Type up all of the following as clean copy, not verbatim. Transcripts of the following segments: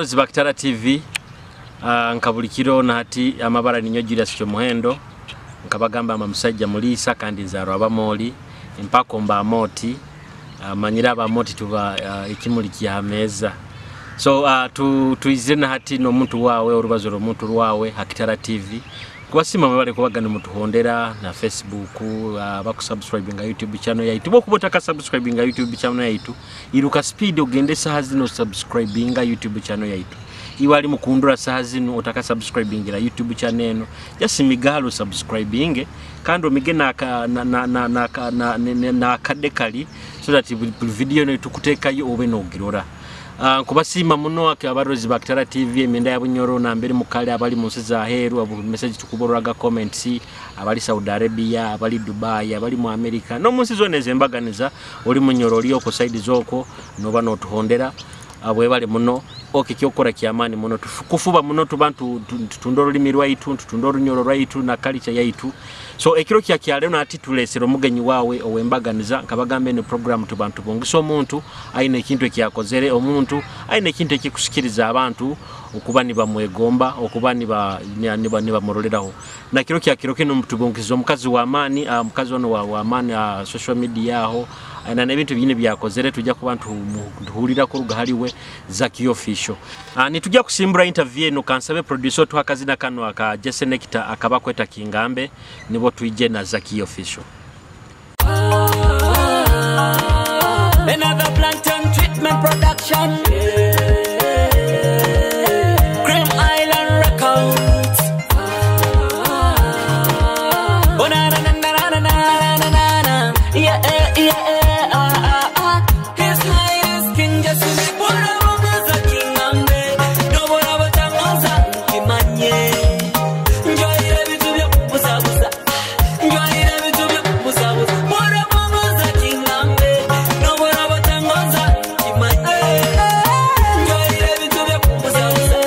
Bakitara TV, nka buli kiro nahati amabara ninyo Julius Kyomuhendo. Nkabagamba ama musajja muliisa kandi nzaarwa Abamoli empako mba Amoti. Manyire Abamoti tuba ekimuli kya meeza. So tuizire nahati n'omuntu wawe, orubazo rw'omuntu rwawe Hakitara TV. Kubasima mwebale kubaga nimutuhondera na Facebook, bakusubscribinga YouTube channel yaitu. Bokuba otakasubscribinga YouTube channel yaitu, iruka speed ogende saha zino subscribinga YouTube channel yaitu. Iwe ali mukundura saha zino otakasubscribingira YouTube channel eno, just migalo subscribinge kandi omige na akadde kali so that buli video eno tukutekayo obe n'ogirora. Nkubasiima muno abarozi ba Kitara TV, emyenda ya Bunyoro nambere mukale, abali mu nsi za heru, abo message tukuborwaga comments, abali Saudi Arabia, abali Dubai, abali mu America no mu nsi zonna ezembaganiza. Oli Munyoro, oli oko side zoko noba notuhondera, abwebale muno. Okay, kyokora kyamaani muno kufuba muno tuba tutunda olulimi lwaitu, tutunda Orunyoro lwaitu na culture yaitu. So ekiro kya kyalero nati tulesera omugenyi wawe owembaganiza. Nkabagamba eno program tuba ntubungisa omuntu aine ekintu ekyakozere, omuntu aine ekintu ekikusikiriza abantu okuba nibamwegomba, okuba nibamuroreraho. Na kiro kya kiro kino mutubungiza omukazi w'amaani, omukazi ono w'amaani social media aho aina n'ebintu byine byakozere, tujja kuba ntuhulira kuruga haliwe, Zaki Official. Nitujja kusimbura interview eno. Kansabe producer otuha akazina kano aka Jesse Nectar akabakweta Kingambe, nibo tuije na Zaki Official. Another Plantain Treatment production. Cream Island Records. Oh na na na na na na na na na. Yeah, ah ah ah. His Highness King Jesse Bora Bogaza Kingambe. Nobora batangoza kimanye. Njwaire bitu bya kubuzabuza. Njwaire bitu bya kubuzabuza. Bora bogoza kingambe. Nobora batangoza kimanye. Njwaire bitu bya kubuzabuza.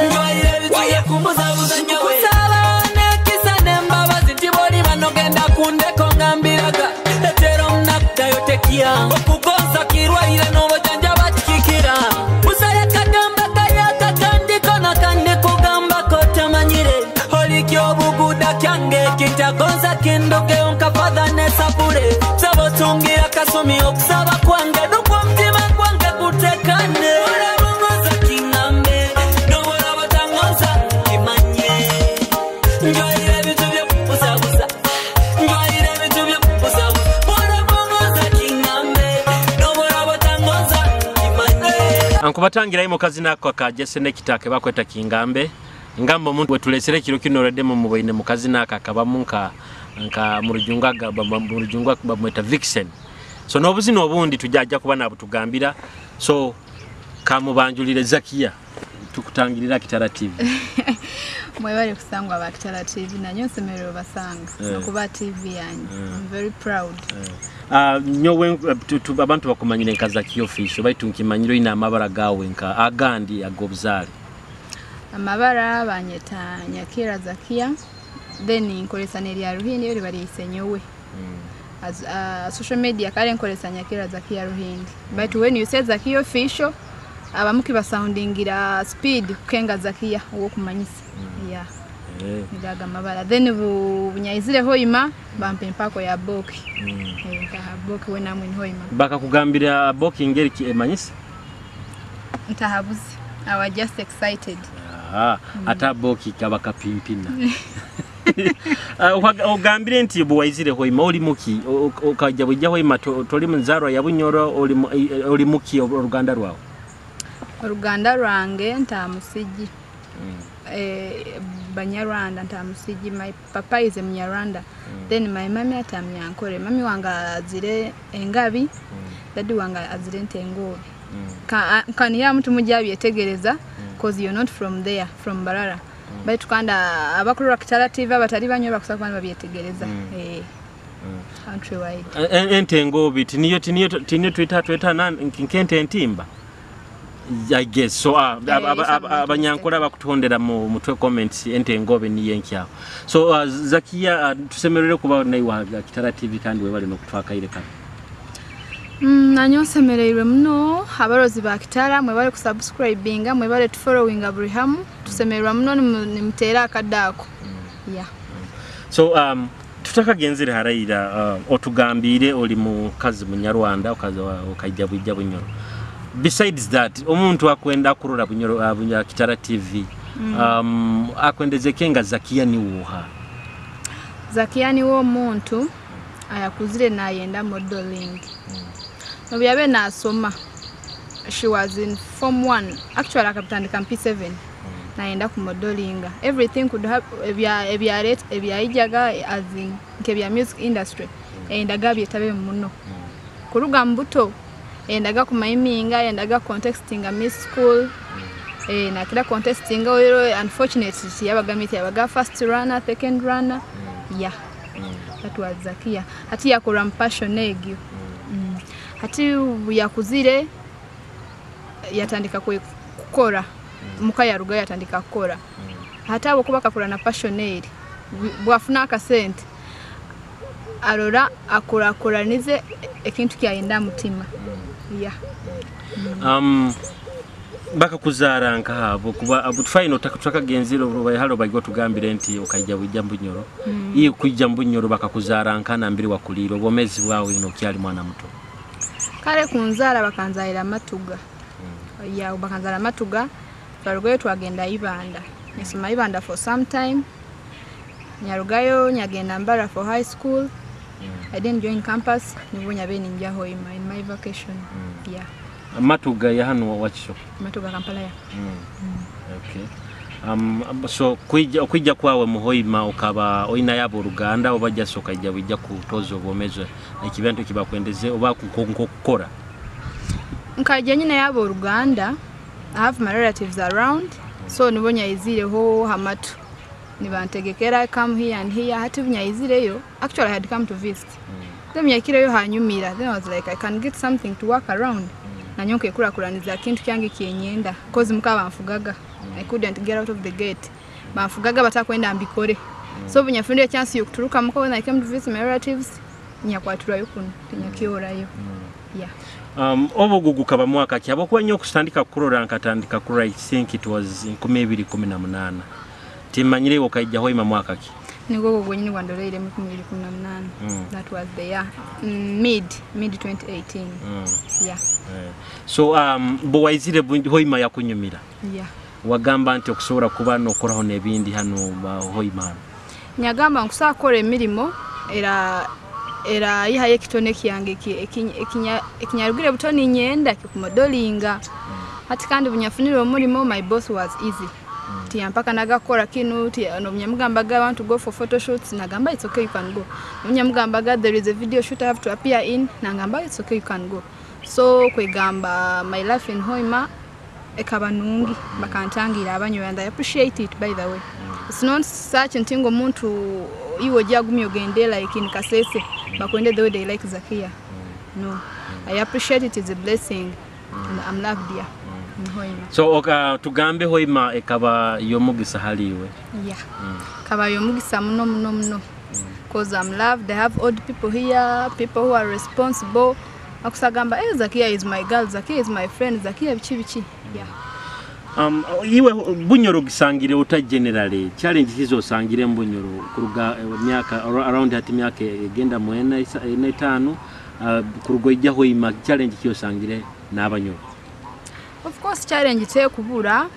Njwaire bitu bya kubuzabuza nyowe. Kusaba nekisa nembabazi tiboli banogenda kundeko ngambiraga. Etero mnakutayotekia. Okugonza kirwaire n'obujanja bakikikira. Busaya kagamba kayaka kandiko na kandi kugamba kotamanyire. Olikyobuguda kyange kitagonza kinduke onkafadha nesapule. Sabotungira kasumi okusaba kwange nukwo mutima gwange gutekane. Olabongoza kingambe, n'obulabatangoza kimanye. Njwaire ebintu byokubuzabuza. Njwaire ebintu byokubuzabuza. Olabongoza kingambe, n'obulabatangoza kimanye. Nkubatangirayo mu kazina ako aka Jesse Nectar kebakweta Kingambe. Ngamba omuntu wetulesere ekiro kino oleddemu muboine mu kazina ako akabamu nka mu rujungu bamweta Vixen. So n'obuzina obundi tujajja kuba nabutugambira. So kamubanjulire. Zakiya, tukutangirira Kitara TV. Mwebale kusangwa ba Kitara TV, nanyo nsemererwa basanga okuba TV yange. I'm very proud. Nyowe abantu bakumanyire nka Zaki Official, baitu nkimanyire oyina amabara gawe nka agandi ag'obuzaale. Amabara banyeta Nyakira Zakia, then nkolesa nerya Ruhindi yo libaliyise nyowe. As social media kale nkolesa Nyakira Zakia Ruhindi, but when you say Zakia Official, abamu kibasoundingira speed kukenga Zakia owokumanyisa, yeah. Nigaga amabara, then bunyayizire Hoima bampa empako ya Boki. Ntaha Boki we namwe ni Hoima. Bakakugambira Boki ngeri ki emanyisa? Ntahabuzi, I was just excited. Aha, ate Boki kaba kapimpina. Ogambire nti bwe wayizire Hoima oli muki? Okajja bwijja Hoima, toli munzaarwa ya Bunyoro, oli muki oluganda rwawe? Oluganda lwange ntamusigi, Banyarwanda, ntamusigi. My papa is a Munyarwanda, then my mami ata Munyankore. Mami wange azire Engabi, daddy wange azire Ntengobe. Kaniya muntu mujja byetegereza 'cause you're not from there, from Barara. Baitu kandi abakulira Kitara TV abatali banyo bakusa kuba babyetegereza, country wide. Entengobi tiniyo twita nkente entimba, I guess so. Abanyankole abakutondera mu mutwe comments, Entengobe niyo enkyawo. So Zakiya, tusemerere kuba naiwe Kitara TV kandi webale n'okutwakaire kano. Nanyowe nsemereirwe muno, abarozi ba Kitara mwebale kusubscribinga, mwebale tufollowinga buli hamu, tusemererwa muno nimuteera akadaako. Yeah. So tutakagenzere haraira, otugambire oli mukazi Munyarwanda, okaija bwijja Bunyoro. Besides that, omuntu akwenda kurora Bunyoro, Kitara TV, akwendeze nga Zakia ni wuha? Zakia niwo omuntu ayakuzire nayenda modeling. Nobu yabe nasoma, she was in form 1, actually akabitandika mu P7. Nayenda kumodelinga. Everything could have ebya ebyaijaga as in nk'ebya music industry. Endaga byetabe muno. Kuruga mbuto endaga kumaiminga, endaga contestinga Miss School. Nakira contestinga oyo, unfortunately yabaga miti, yabaga first runner, second runner. Yeah. That was Zakia. Hati yakora passion egyo. Hati yakuzire yatandika kukora. Muka yaruga yatandika kukora. Hata abo kuba kakora na passion eri. Bwafuna akasente. Arora akurakuranize ekintu kyayenda mutima. Yeah. Bakakuzara nkahabo kuba abutufaino takagenzire halo bagiye tugambire nti okaija bujja Bunyoro. Iyo kujja Bunyoro bakakuzara nkana mbiri wakuliro obomezi bwawe ino kyali mwana muto. Kale kunzara bakanzaira Matuga. Ya bakanzara Matuga, twarugayo twagenda Ibanda. Nisoma Ibanda for some time. Nyarugayo nyagenda Mbara for high school. I didn't join campus, nibonya beni nja Hoima in my vacation. Yeah. Matuga ya hano wacho. Matuga Kampala ya. Okay. So kuija kwawe muhoima ukaba oina yabo Ruganda oba jaso kaija bijja kutoza obomezo ekibantu kibakwendeze oba kukora. Nkaija nyina yabo Ruganda. I have my relatives around, so nibonya izireho hamatu. Nibantegekera come here and here hati bunyayizireyo. Actually I had come to visit. Then nyakireyo hanyumira. Then I was like I can get something to work around. Nanyonke kurakuraniza kintu kyange kyenyenda cause mukaba nfugaga. I couldn't get out of the gate. Banfugaga batakwenda mbikore. So bunyafundye chance yokuturuka muko when I came to visit my relatives nyakwaturayo kuno tinyakyorayo. Yeah. Obugugu kaba mwaka ki abokuba nnyo okutandika kurora nkatandika kurora, I think it was 2018. Timanyire okaija Hoima mwaka ki? Nigwo gwenyini gwandoleire mu 2018. That was the year mid 2018. Yeah. So bwaizire Hoima yakunyumira. Yeah. Wagamba nti okusobola kuba nokoraho n'ebindi hano Hoima. Nyagamba nkusaba kukora emirimo era yihaye ekitone kyange ekinyarugire butoni nyenda kikumodelinga. Hati kandi bunyafunire omulimo, my boss was easy. Tiyampaka nagakora kinu no munyamugambaga I want to go for photo shoots, nagamba it's okay you can go. Munyamugambaga there is a video shoot I have to appear in, nagamba it's okay you can go. So kwegamba my life in Hoima ekaba nungi bakantangira abanyo and I appreciate it by the way. It's not such ntingo muntu iwe jagumye ogende like in Kasese bakwende the way they like Zakia. No. I appreciate it, is a blessing and I'm loved here. Hoima. So tugambe Hoima ekaba yomugisa haliwe. Yeah. Kaba yomugisa muno muno muno. Cause I'm loved. I have old people here, people who are responsible. Akusagamba Zakia is my girl, Zakia is my friend, Zakia bichi bichi. Yeah. Iwe Bunyoro gisangire uta generally challenge hizo osangire Bunyoro kuruga myaka around hati myaka egenda mu ena etano kurugo ijja Hoima challenge kiyo sangire n'abanyoro. Of course challenge tekubura.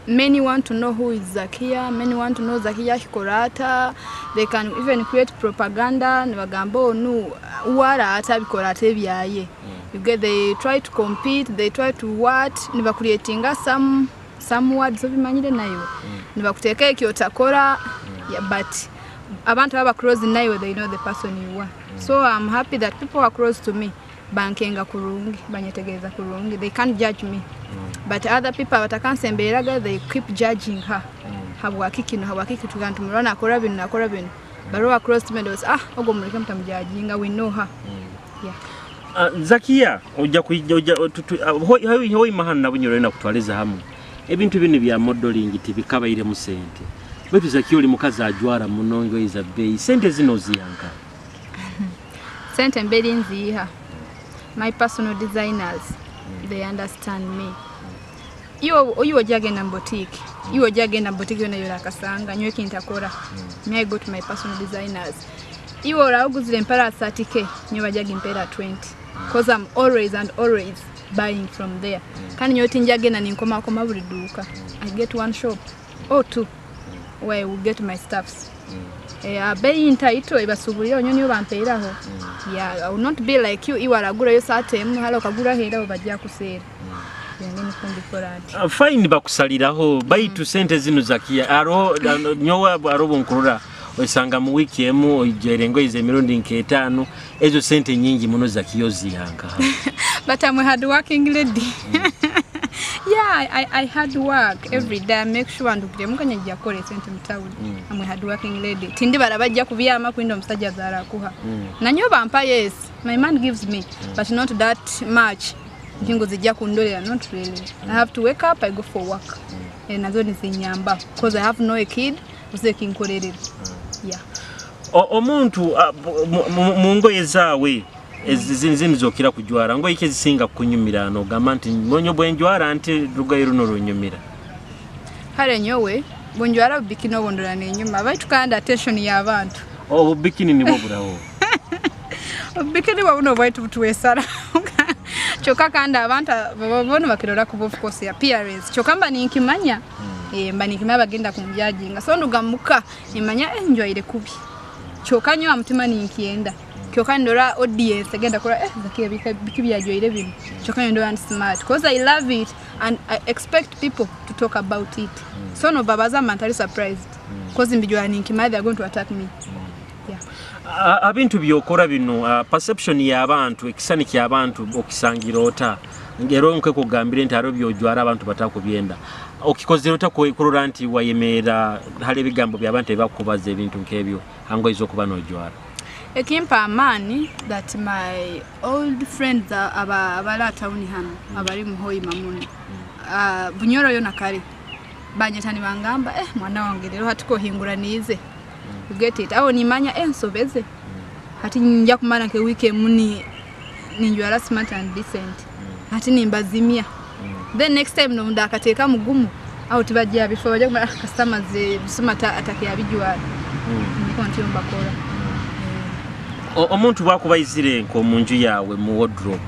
Many want to know who is Zakia, many want to know Zakia kikorata. They can even create propaganda nibagamba onu wara atabikora ebyaye. You get, they try to compete, they try to what, niba creatinga some words obimanyire nayo. Nibakuteeka ekyo otakora. Yeah, but abantu baba close nayo, they know the person you are. So I'm happy that people are close to me. Bankenga kurungi, banyetegereza kurungi. They can't judge me. But other people batakansembeeraga, they keep judging her. Habwaki kino, habwaki tugantu murana akora bino, akora bino. But who are close to me, they was, ogo muleke mutamjudginga, we know her. Yeah. Zakia, ojja kujja Hoima hano na Bunyoro na kutwaliza hamu. Ebintu bino bya modeling tibikabaire mu sente. Bwetu Zakia oli mukazi ajwara muno ngoye za bei. Sente zino ziyanka. Sente mberi nziha. My personal designers, they understand me. Iwe ojja genda mu boutique, iwe ojja genda mu boutique yona yola akasanga nyowe kintakora. Me, I go to my personal designers. Iwe orawuguzira empara 30K, nyowe bajja gimpera 20, 'cause I'm always and always buying from there. Kandi nyowe tinja genda ninkomakoma buli dduuka. I get one shop or two where I will get my stuffs. Abeeyi ntaito ebasuubulira onyo niyo bampeeraho. Yeah, I will not be like you, iwe aragurayo saati emu hala okaguraho era bajja kuseera. Byenge niko mbikora nti. Fine, bakusaliraho, baitu sente zinu Zakia, aro nyowe aro bunkurura osanga mu wiiki emu oijere engoye z'emirundi nk'etaano. Ezo sente nyingi muno, Zakia, ozihanka? But I'm a hard working lady. Yeah, I hard work every day. I make sure ndukire kanya nja kukora esente mu town. I'm a hard working lady. Tindi barabajja kubyama kwinda omusajja zaarakuha. Nanyo bampa, yes. My man gives me, but not that much. Ntingo zijja kundolera, not really. I have to wake up, I go for work. Nazo nizinyamba because I have no a kid uze kinkorerera. Yeah. Omuntu mu ngoye zaawe zino zokira kujwara, ngoye ki ezisinga kukunyumira nogamba nti monyo bwenjwara nti lugoye luno lunyumira? Kale nyowe bwenjwara bikini obundora nenyuma, baitu kandi attention y'abantu. Obubikini nibwo buraho? Bikini bwabuno bwaitu butuwesara, kyokka kandi abantu babona bakirora kuba, of course, appearance. Kyokka mba ninkimanya, mba ninkimanya bagenda kumujajinga, so nduga muka nimanya, njwaire kubi, kyokka nyo amutima ninkyenda. Kyokka ndora audience egenda kora, Zakia biki byajwaire bino. Kyokka nyo ndora ndi smart because I love it and I expect people to talk about it. So no babaza mba ntali surprised because mbijwara ninkimanya they are going to attack me, yeah. Ebintu byokora bino, perception y'abantu, ekisani ky'abantu okisangira ota? Era nkekugambire nti hariho byojwara abantu batakubyenda, okikozere ota kurora nti wayemerera hali ebigambo by'abantu ebibakubaza ebintu nk'ebyo hangoiza okuba n'ojwara? Ekimpa amaani that my old friends abali atawuni hano abali muhoima muno, Bunyoro yo nakare banyeta nibangamba, "Mwana wange, rero hati kohinguraniize." You get it? Aho nimanya, nsobeze hati nja kumara nke wiki emu ninjwara smart and decent, hati nimbazimya. Then next time nomunda akateeka mugumu aho tibajja bifo bajja kumara customers bisuma atakeyabijwara. Niko ntyo mbakora. Omuntu bwakuba izire nk'omu nju yawe mu wardrobe,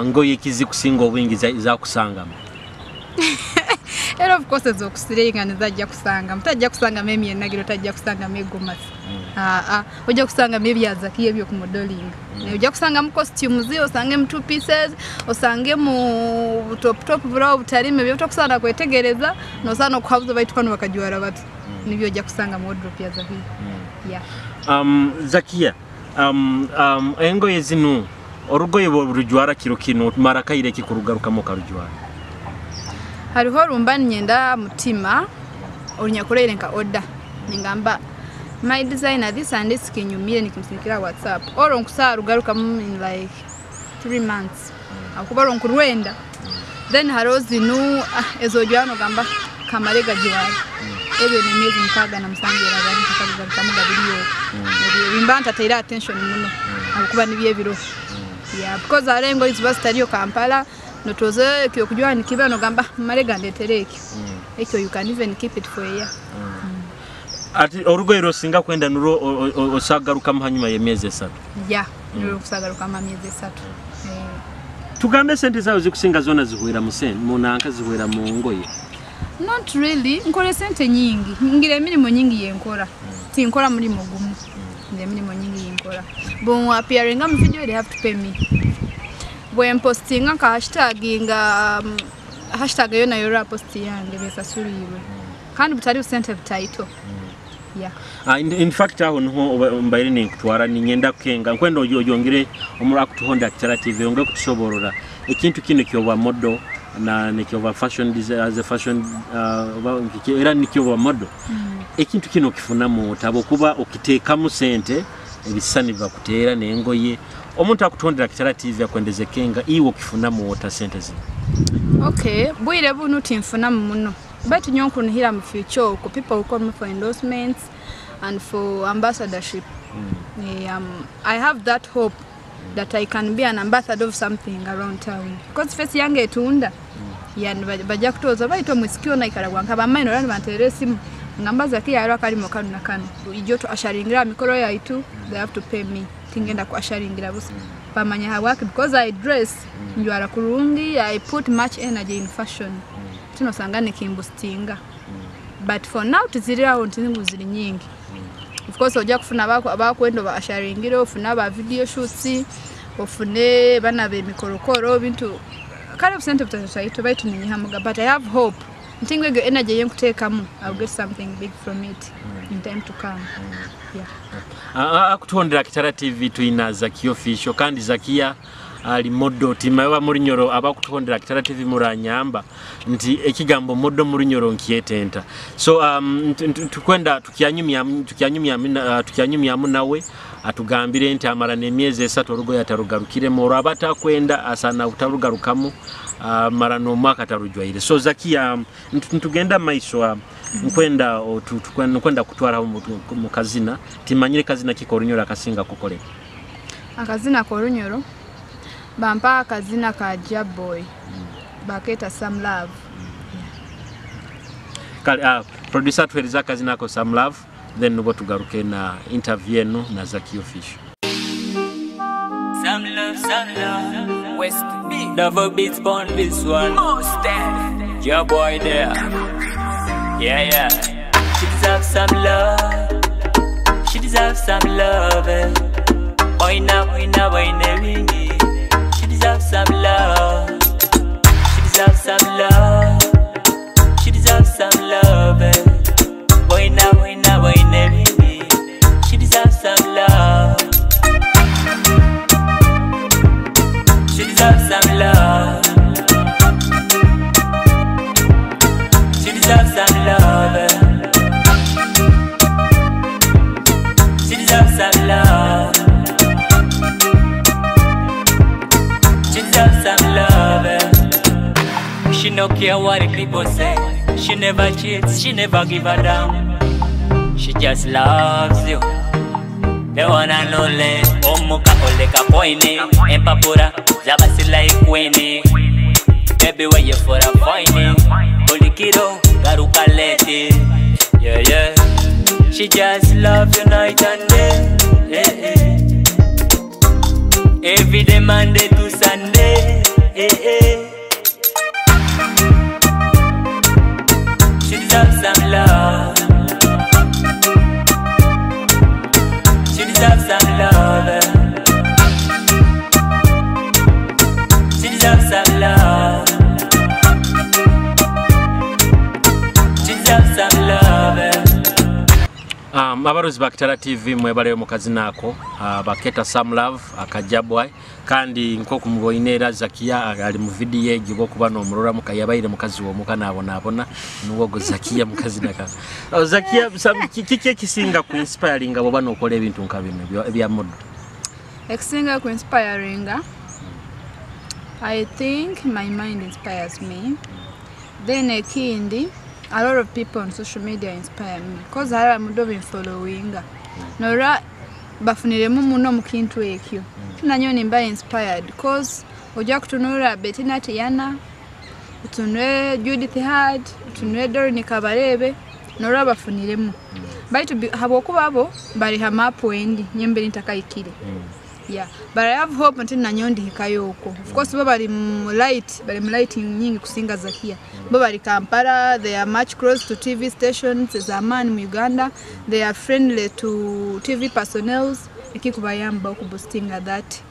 ngoye kizikusinga obwingi zakusangamu? Era of course ezokusirenga nizajja kusangamu. Tajja kusangamu emyenagiro, tajja kusangamu egomasi. Aa, ojja kusangamu ebyazakiyo ebyokumodelinga. Ojja kusangamu costumes, osangemu two pieces, osangemu top top burawo butalime ebyotokusaana kwetegereza nosaana okuhabuza baitu kano bakajwara bati nibyo ojja kusanga mu wardrobe ya Zakiya, yeah. Zakia, engoye zinu orugoye bwolujwara kiro kino mara kaire kikurugarukamu okarujwara? Hariho rumba ninyenda mutima orunyakureire nka order, ningamba my designer, this and this kinyumire, nikimusindikira WhatsApp oro nkusaa rugarukamu in like 3 months akuba ronkurwenda. Then hariho zinu, ezojwara nogamba kamare gajwara ebyo nemyezi 67 erabari ntakabigarukamu gabiriyo. Ebyo bimba ntateire attention muno akuba nibyo ebiro, yeah, because hariho engoyi ziba zitariyo Kampala, notoze ekyo kujwara nikiba nogamba mare gandetere ekyo. Ekyo you can even keep it for a year. Ati orugoye rosinga kwenda nuro osagarukamu hanyuma y'emyezi 3? Yeah, nuro kusagarukamu amyezi 3. Tugambe sente zawe zikusinga zona zihwera mu sente mu nanka, zihwera mu ngoye? Not really. Nkora esente nyingi, ngira emirimu nyingi yenkora, tinkora mulimo gumu. Ngira emirimu nyingi yenkora. Bwe appearinga mu video, they have to pay me. Bwe mpostinga nka hashtaginga, hashtag eyo nayo ra post yange besasuliirwe, kandi butali busente butaito, yeah. In fact aho niho mbaire ninkutwara, ninyenda kukenga nkwenda oyongere omuri akutuhonda Kitara TV yongere kutusoborora ekintu kino kyoba model na nekyoba fashion design, as a fashion era nikyoba model. Ekintu kino okifunamu otaba okuba okiteekamu sente, ebisani bibakuteera n'engoye? Omuntu akutondera Kitara TV akwendeze kenga iwe okifunamu ota sente zino? Okay, bwire bunu tinfunamu muno, but nyo nkunihira mu future okwo people will call me for endorsements and for ambassadorship. I have that hope. That I can be an ambassador of something around town. Because face yange etunda. Yani bajja kutoza baitu omwisiki ona ikara gwanka bamaino rani banterera esimu ngamba Zakia yaro akarimo kano na kano. Ijo to asharingira mikoro yaitu, they have to pay me. Tingenda ku asharingira busa. Bamanya hawaki because I dress njwara kurungi, I put much energy in fashion. Tino sanga nikimboostinga. But for now tiziriraho ntingu ziri nyingi. Of course ojja kufuna abakwenda basharingire, ofuna ba video shoots, ofune bana be mikorokoro bintu kale busente butataito baitu ninyihamuga, but I have hope. Ntingu ego energy yenkuteekamu, I'll get something big from it in time to come. Yeah. Akutondera Kitara TV tuina Zakia Official kandi Zakia ali model timawa mulinyoro abakutondera Kitara TV muranyamba nti ekigambo model mulinyoro nkietenta. So tukwenda tukyanyumya nawe atugambire nti amara n'emyezi 3 orugoya tarugarukiremo orabata kwenda asana utarugarukamu mara n'omwaka tarujwaire. So Zakia ntugenda maiso nkwenda nkwenda kutwara mu kazina timanyire kazina kikorunyoro akasinga kukoleka. Akazina korunyoro bampa akazina ka Jaboy baketa Some Love. Kale producer tuhereza akazina ko Some Love, then nubo tugaruke na interview yenu na Zakia Official. Some love, some love, West B, Double beats born this one. Most deaf, your boy there. Yeah, yeah. She deserves some love. She deserves some love. Oina, oina, oina, wingi. She deserves some love. She deserves some love. She deserves some love. Oina, oina, oina, wingi. She deserves some love. She deserves some love. She deserves some love. She deserves some love. She deserves some love. She no care what the people say. She never cheats, she never give a damn. She just loves you. The one and only. Omuka oleka poini. Empapura zabasila ikwini. Baby where you for a fine. Olikiro garuka leti. Yeah, yeah. She just loves you night and day. Yeah, yeah. Every day Monday to Sunday. Yeah, yeah. She deserves some love. She deserves some love. She deserves some love. She deserves some love. Abarozi ba Kitara TV mwebaleyo mukazina ako baketa Some Love akajabwa kandi nko kumuboinera Zakia ali mu video egibo kuba no murora mukayabaire mukazi wo muka nabona abona nuwogo Zakia mukazina ka Zakia kiki ekisinga ku inspiring abo bano okola ebintu nka bino ebya model? Ekisinga ku inspiring, I think my mind inspires me. Then ekindi, a lot of people on social media inspire me because I am doing following. Nora bafuniremu muno mu kintu ekyo. Tunanyo nimba inspired because ojja kutunura Bettina Tiana, utunure Judith Heard, utunure Doreen Kabarebe, nora bafuniremu. Baitu habwokuba abo bali hamapo endi nyembe ntakayikire. Yeah, but I have hope until nanyondi hikayo huko. Of course bo bali mu light, bali mu lighting nyingi kusinga Zakia. Bo bali Kampala, they are much close to TV stations zamani mu Uganda. They are friendly to TV personnel. Ekikubayamba okuboostinga that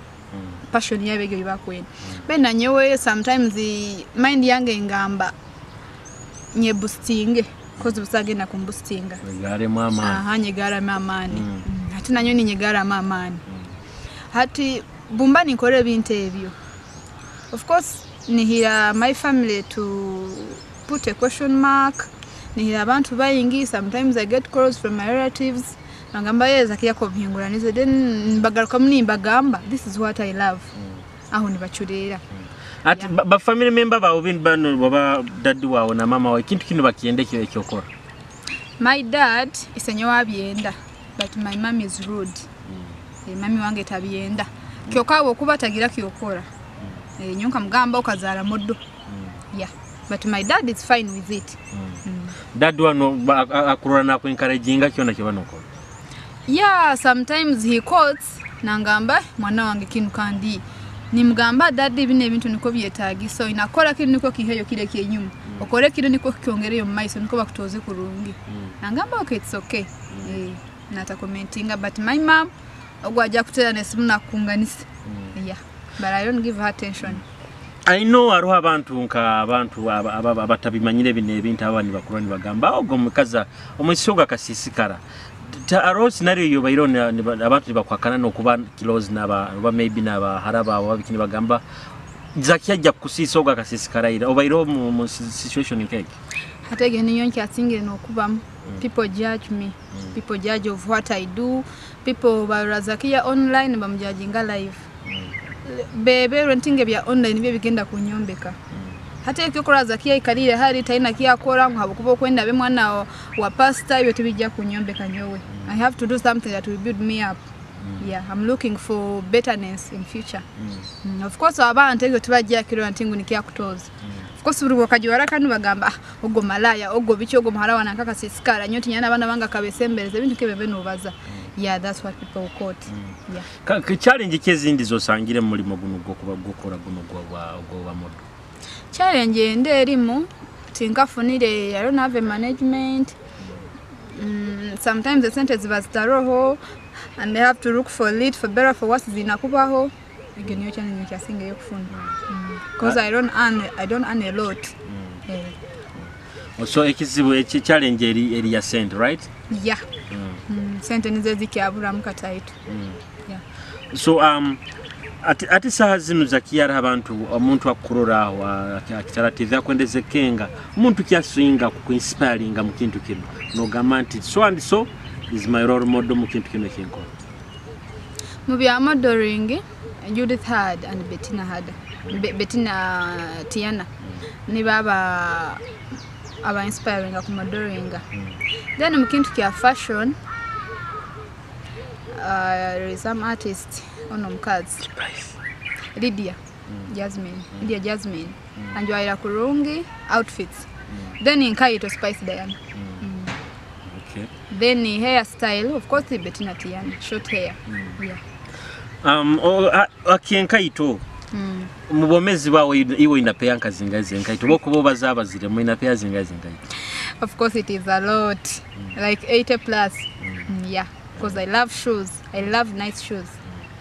passion yabe gyo bakwenda. Ben nanyowe sometimes the mind yange ingamba nye boosting cause busagenda kumboostinga. Ngaremu amani. Aha, nyegarama amani. Ati nanyoni nyegarama amani. Hati bumba nikore ebintu ebyo. Of course nihira my family to put a question mark. Nihira abantu bayingi, sometimes I get calls from my relatives. Nagamba ye Zakia ko bihinguranize, then mbagaruka mbagamba this is what I love. Aho nibachurera. Ati ba family member bawo bintu bano baba daddy wawo na mama wawe kintu kino bakiende kyo ekyokora. My dad isenyo wabyenda, but my mom is rude. Mami wange tabyenda. Kyokka bw'okuba tagira kyokora, nyo nkamugamba okazaara moddo. Yeah, but my dad is fine with it. Dad wano akurora nakuencouraginga kyona kyebanokora? Yeah, sometimes he quotes nangamba, "Mwana wange, kinu," kandi nimugamba, "Daddy, bino ebintu niko byetagisa, oyina kukora kinu niko kiheyo kire kyenyuma, okore kino niko kikyongereyo mu maiso, niko bakutoze kurungi." Nangamba, "Okay, it's okay." Natakomentinga, but my mom ogwo ajja kuteera nesimu nakukunganisa. Yeah, but I don't give her attention. I know hariho abantu nka abantu abatabimanyire bino ebintu, aba nibakurwa nibagamba ogwo omukazi omwisi ogwo akasiisikara. Hariho scenario yobaire abantu nibakwakana nokuba close naba oba maybe nabahara bawe babiki nibagamba Zakia ajja kukusiisa ogwo akasiisikara ira, obaireho mu situation nk'egi? Ate egyo niyo nkyasingire n'okubamu. People judge me, people judge of what I do. People barora Zakia online, bamujudginga live. Beberwe nti nga ebya online byo bigenda kunyombeka. Hata ekyokola Zakia ikalire hari talina kyakora ngu habwokuba okwenda abe mwana wa pastor, ebyo tebijja kunyombeka nyowe. I have to do something that will build me up. Yeah, I'm looking for betterness in future. Of course abantu ebyo tebajja kirora nti ngu nikyakutoza. Of course buli bwokajwara kanu bagamba, "Ah, ogwo malaya, ogwo biki, ogwo muhara wana nkakasisikara nyo tinyana abaana bange akabesembereza," ebintu kebebe nobaza. Yeah, that's what people will quote. Yeah. Challenge ki ezindi zosangire mu mulimo guno gwokuba gukora guno gwa model? Challenge ende erimu tinkafunire, I don't have a management. Sometimes esente ziba zitaroho and they have to look for it, for better, for worse zinakubaho. Egyo niyo challenge nkyasingayo okufuna because I don't earn a lot. So ekizibu eki challenge eri ya sente, right? Yeah. Sente nizo zikyaburamu kataitu. Yeah. So ati saha zinu Zakia hariho abantu omuntu akukurora aho akitara TV akwendeze kenga omuntu kyasinga kukuinspiringa mu kintu kino nogamba nti so and so is my role model mu kintu kino kyenkora? Mu bya modeling, Judith Heard and Bettina Hada, Bettina Tiana ni baba aba inspiring ku modeling. Then mu kintu kya fashion, there is some artist ono omukazi Lydia Jasmine. Lydia Jasmine anjwalira kurungi outfits. Then nkaito Spice Diana. Then hairstyle, of course, Bettina Tiana, short hair. Yeah. Akienkaito mu bwomezi bwawe iwe inapeya nkazingazi enkaito bokuba obazaabazire mwinapeya zingazi enkaito? Of course, it is a lot, like 80 plus. Yeah, because I love shoes. I love nice shoes.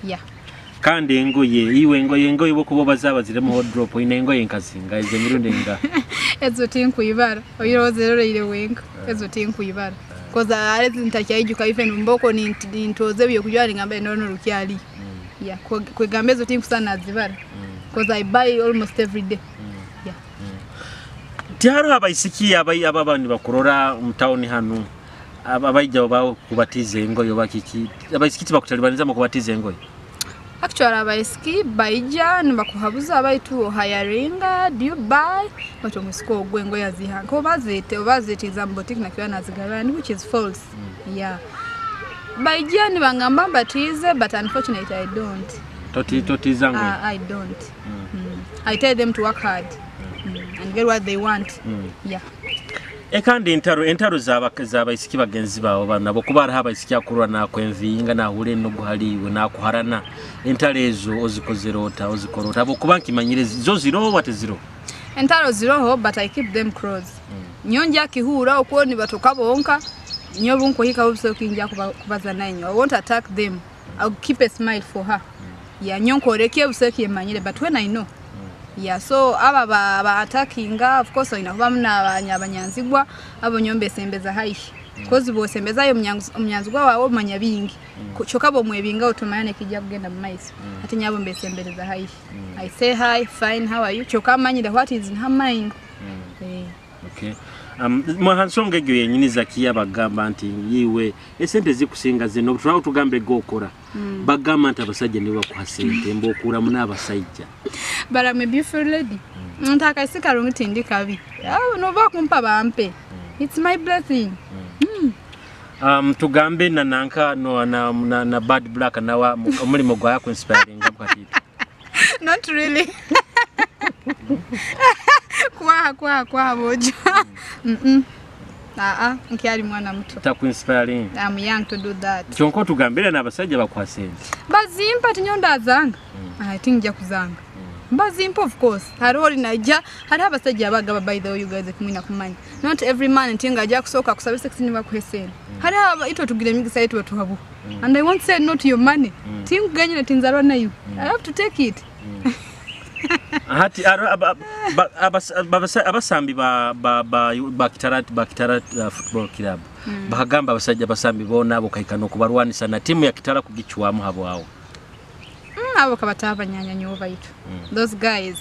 Yeah. Kandi engoye iwe engoye bokuba obazaabazire mu wardrobe oyina engoye nkazinga ezo emirundi nga? Ezo tinkuibara. Oirowooza eroreire wenka. Ezo tinkuibara. Because ale ntakyaijuka even mboko nintoze byokujwara ngamba enono rukyali. Yeah, kwegamba ezo tinkusana nazibara. Because I buy almost every day. Yeah. Tihariho abaisiki ababa nibakurora mu tawuni hanu abaija kubatiza engoye oba kiki, abaisiki tibakutalibaniza mu kubatiza engoye? Actually, abaisiki baija nibakuhabuza baitu hiringa, do you buy? But omusiko ogwo engoye aziha oba bazitiza mu boutique nakiba nazigabana, which is false. Yeah, baija nibangamba mbatize, but unfortunately I don't. Totiza ngoye? I don't. I tell them to work hard and get what they want. Yeah. Ekandi entaro z'abaisiki bagenzi bawe banabo kuba hariho abaisiki akurwa nakwenvinga nahura enogu haliwe nakuharana, entaro ezo ozikozere ota, ozikora ota habwokuba nkimanyire zo ziroho oba teziroho? Entaro ziroho, but I keep them close. Nyo nja kihura okwo nibatoka bonka, nyo bunkuhika obusoki nja kubaza nayo. I won't attack them. I'll keep a smile for her. Yeah, nyo nkoreke obusoki emanyire, but when I know. Yeah, so aba ba attackinga, of course oyina kuba muna abanyanzigwa abo nyo mbesembeza haihi. Kozi bwosembezayo omunyanzigwa wawe omanya bingi. Kyokka bwomwebinga otomanya nekijja kugenda mu maiso. Ate nyabo mbesembereza haihi. I say hi, fine, how are you? Kyokka amanyire what is in her mind. Okay. Mwaha nsonga egyo yenyini Zakia bagamba nti yiwe esente zikusinga zino tulawo tugambe gokora bagamba nti abasajja nibo bakuha sente mbokuramu n'abasajja. But I'm a beautiful lady. Ntaka sikarungi tindi kabi. Ah, nova kumpa bampe. It's my blessing. Tugambe na nanka no na Bad Black nawa omulimo gwa inspiring bwatito. Not really. Kwa bojo. Nkyali mwana muto. Taku inspiring. I'm young to do that. Kyonko tugambire n'abasajja bakuha sente. Bazimpa tinyonda zanga. I think nja kuzanga. Bazimpa of course. Hariho linaija, hariho abasajja abagaba by the way you guys kumwina kumanya. Not every man ntinga ajja kusooka kusaba sex ni bakuhe sente. Hariho itwe tugira emigisa itwe tuhabu. And I won't say no to your money. Tinguganye na tinzarwa nayo. I have to take it. Hati abasambi ba Kitara Football Club bakagamba abasajja basambi bona abo kaikano kubarwanisa na timu ya Kitara kugichwamu habo awo. Abo kabataba nyanya nyowe baitu. Those guys.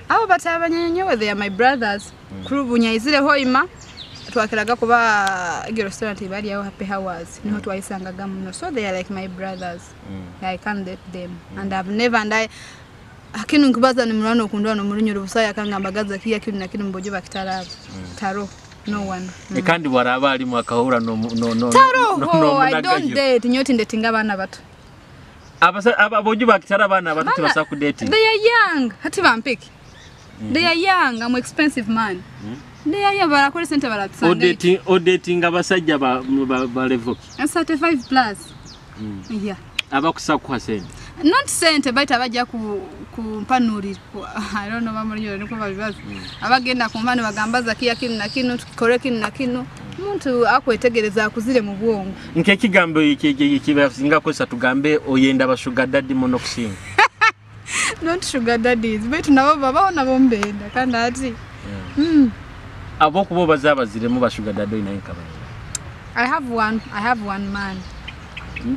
Abo bataba nyanya nyowe, they are my brothers. Krubu nyaizire hoima twakiraga kuba igi restaurant ibali aho happy hours. Niho twayisangaga muno. So they are like my brothers. I can't date them. And I've never and I akinu nkubaza ni murano okundwa no murunyoro busaya kangamba gaza kiya kinu na kinu mbojo bakitaraba. Taro no one. Kandi waraba ali mwakahura no Taro no, I don't date nyoti ndetinga bana bato. Abojo bakitara bana bato tibasa ku dating. They are young. Hati bampiki. They are young. I'm expensive man. They are young barakora sente baratsanga. O dating abasajja ba level 35 plus. Yeah. Abakusa kuha sente. Not sente baita bajja ku kumpanurira. I don't know bamunyoro niko babibaza. Abagenda ku mpano bagambaza kiya kinu na kinu tukore kinu na kinu. Muntu akwetegereza akuzire mu bwongo. Nke kigambo iki kosa tugambe oyenda ba sugar daddy muno kusinga. Not sugar daddies. Baitu nabo babaho nabo mbenda kandi ati. Abo kubo bazabaziremu ba sugar daddy ina nkaba. I have one man.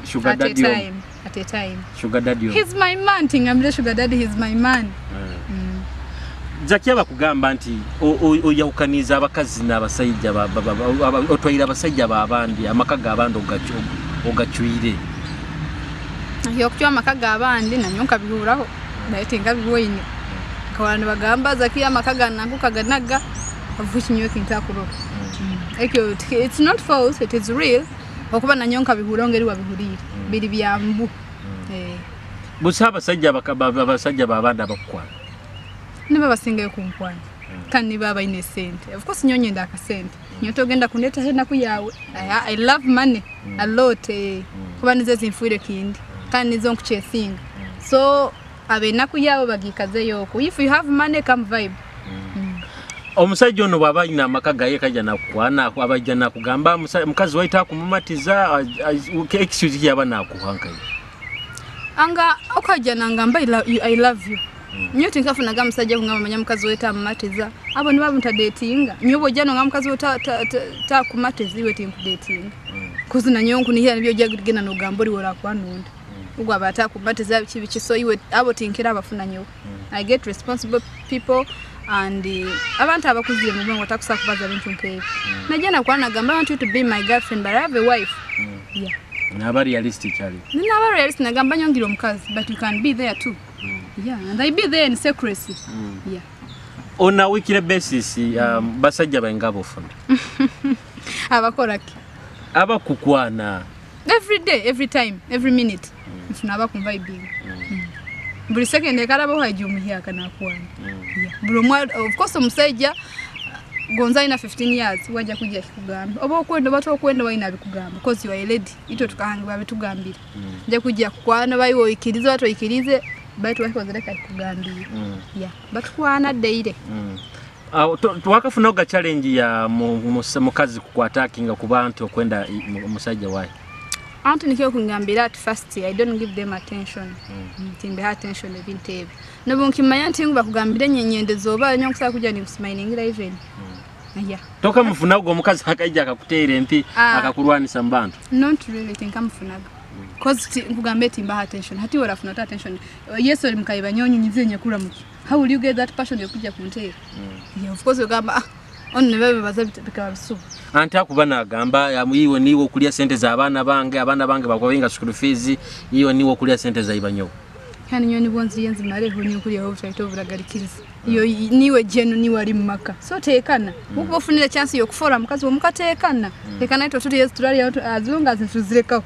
Sugar daddy. At a time. Sugar daddy. He's my man. Tingamle sugar daddy, he's my man. Zakia bakugamba nti oyawukaniza abakazi n'abasajja otwaira abasajja babandi amaka g'abandi ogacwire. Okucwa amaka g'abandi nanyo nkabihuraho naye tingabiboine. Abantu bagamba Zakia amaka ganangu kaganaga avuka ikinyowe kintakuroba. Ekyo it's not false, it is real. Okuba nanyo nkabihuraho ngeri wabihurire. Biri byambu. Busa abasajja babandi abakukwana. Niba basingayo kunkwana. Kandi niba baine sente. Of course nyonye ndaka sente. Nyoto ogenda kundeta hena kuyawe. I love money a lot. Kuba nizo zinfuire kindi. Kandi nizo nkuchesinga. So abena kuyawe bagikazeyo. If you have money come vibe. Omusajja ono bw'aba alina amaka gaye kajja nakukwana abajja nakugamba mukazi waita kumumatiza excuse yaba nakuhankayo. Anga okajja nangamba I love you. Nyo tinkafunaga musajja kungamba manya mukazi weta amumatiza. Abo nibo mutadetinga. Nyo bw'ojja nonga mukazi weta ta kumatiza iwe tinkudetinga. Kuzi nanyo nkunihira nibyo ojja kugenda n'ogamba oli orakwanunda. Ugwa bata kumatiza biki biki so iwe abo tinkira abafuna nyo. I get responsible people and abantu abakuzire mu bwongo takusa kubaza bintu nk'ebyo. Najja nakwana nagamba I want you to be my girlfriend but I have a wife. Yeah. Naba realistic ali. Naba realistic nagamba nyongira omukazi but you can be there too. Yeah, and I be there in secrecy. Yeah. On a weekly basis, basajja bainga bofuna. Abakora ki? Abakukwana. Every day, every time, every minute. Nfuna abakumva ibinga. Buli second ekarabo haji umuhyaka nakwana. Yeah. Buli of course omusajja gonza ina 15 years wajja kujja kikugamba. Oba okwenda bato okwenda waina bikugamba because you are a lady. Ito tukahangibwa bitugambira. Nja kujja kukwana bayiwo ikirize bato ikirize baitu wakozereka kikugambira. Yeah. Batukwana daily. Twakafuna ga challenge ya mukazi kukwatakinga ku bantu okwenda omusajja wayi. Antu nikyo kungambira at first I don't give them attention. Timbe attention ebintu ebyo. Nobu nkimanya nti ngubakugambire nyenyende zoba nyo nkusaba kujja nikusimayiningira even. Yeah. Toka mufuna ogwo omukazi akajja akakuteera empi akakulwanisa mu bantu. Not really tinkamufunaga. Cause nkugambe timba attention. Hati orafuna attention. Yesu oli mukayiba nyonyi nyize nyakura muki. How will you get that passion yokujja kunteera? Yeah, of course ogamba ono ne babe baza bikaba bisubu. Anti akuba nagamba iwe niwe okulya sente z'abaana bange, abaana bange bakwabenga school fees, iwe niwe okulya sente za ibanyo. Kandi nyowe nibwo nziye nzimareho, nyowe kuriyaho obutaito oburagarikiriza. Iyo niwe jeno niwe ari mu maka. So tekana. Kuba ofunire chance yokufora mukazi womukatekana. Tekana itwe turi turari azunga tuzirekaho.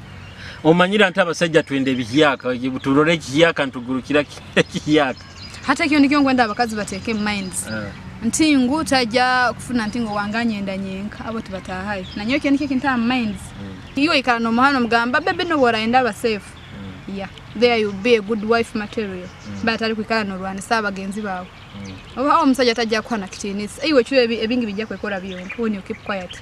Omanyira nti abasajja twenda ebihiyaka, turore ekihiyaka ntugurukira ekihiyaka. Hata ekyo nikyo ngwenda abakazi bateeke minds. Nti ngu tajja kufuna nti ngo wanganyenda nyenka abo tibatahayo. Na nyowe ekyo nikyo kinta minds. Iyo ikara n'omuhano mugamba baby no waraenda aba safe. Yeah, there you be a good wife material. But ari kwikara norwanisa abagenzi bawe. Oba omusajja tajja kuhana kitinisa. Iwe cyo ebingi bijja kwekora byonka when you keep quiet.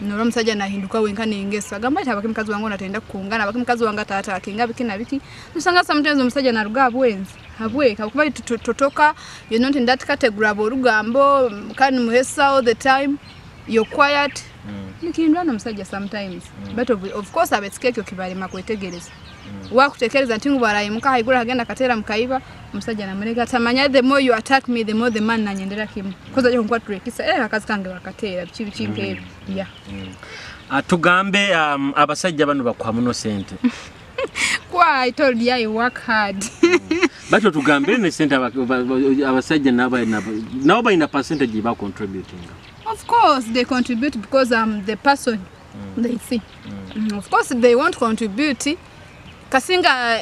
Nora omusajja nahinduka wenka nengesa. Agamba ati abake mukazi wange onatenda kukungana, abake mukazi wange tata akinga biki na biki. Usanga sometimes omusajja naruga abwenzi. Habweka kuba totoka, you're not in that category abo orugambo kandi muhesa all the time. You're quiet. Nikindwa n'omusajja sometimes. But of course abetsikekyo kibalema kwetegereza. Wakutekereza nti ngu barayimuka haigura hagenda katera mukaiba omusajja namureka tamanya the more you attack me the more the man nanyendera kimu koza aje kunkwatira ekisa akazi kange bakatera biki biki nkebyo. Yeah. Tugambe abasajja bano bakuha muno sente. Kwa I told you I work hard. Batyo tugambire ne sente abasajja nabo balina percentage ba contributing. Of course they contribute because I'm the person they see. Of course they won't contribute kasinga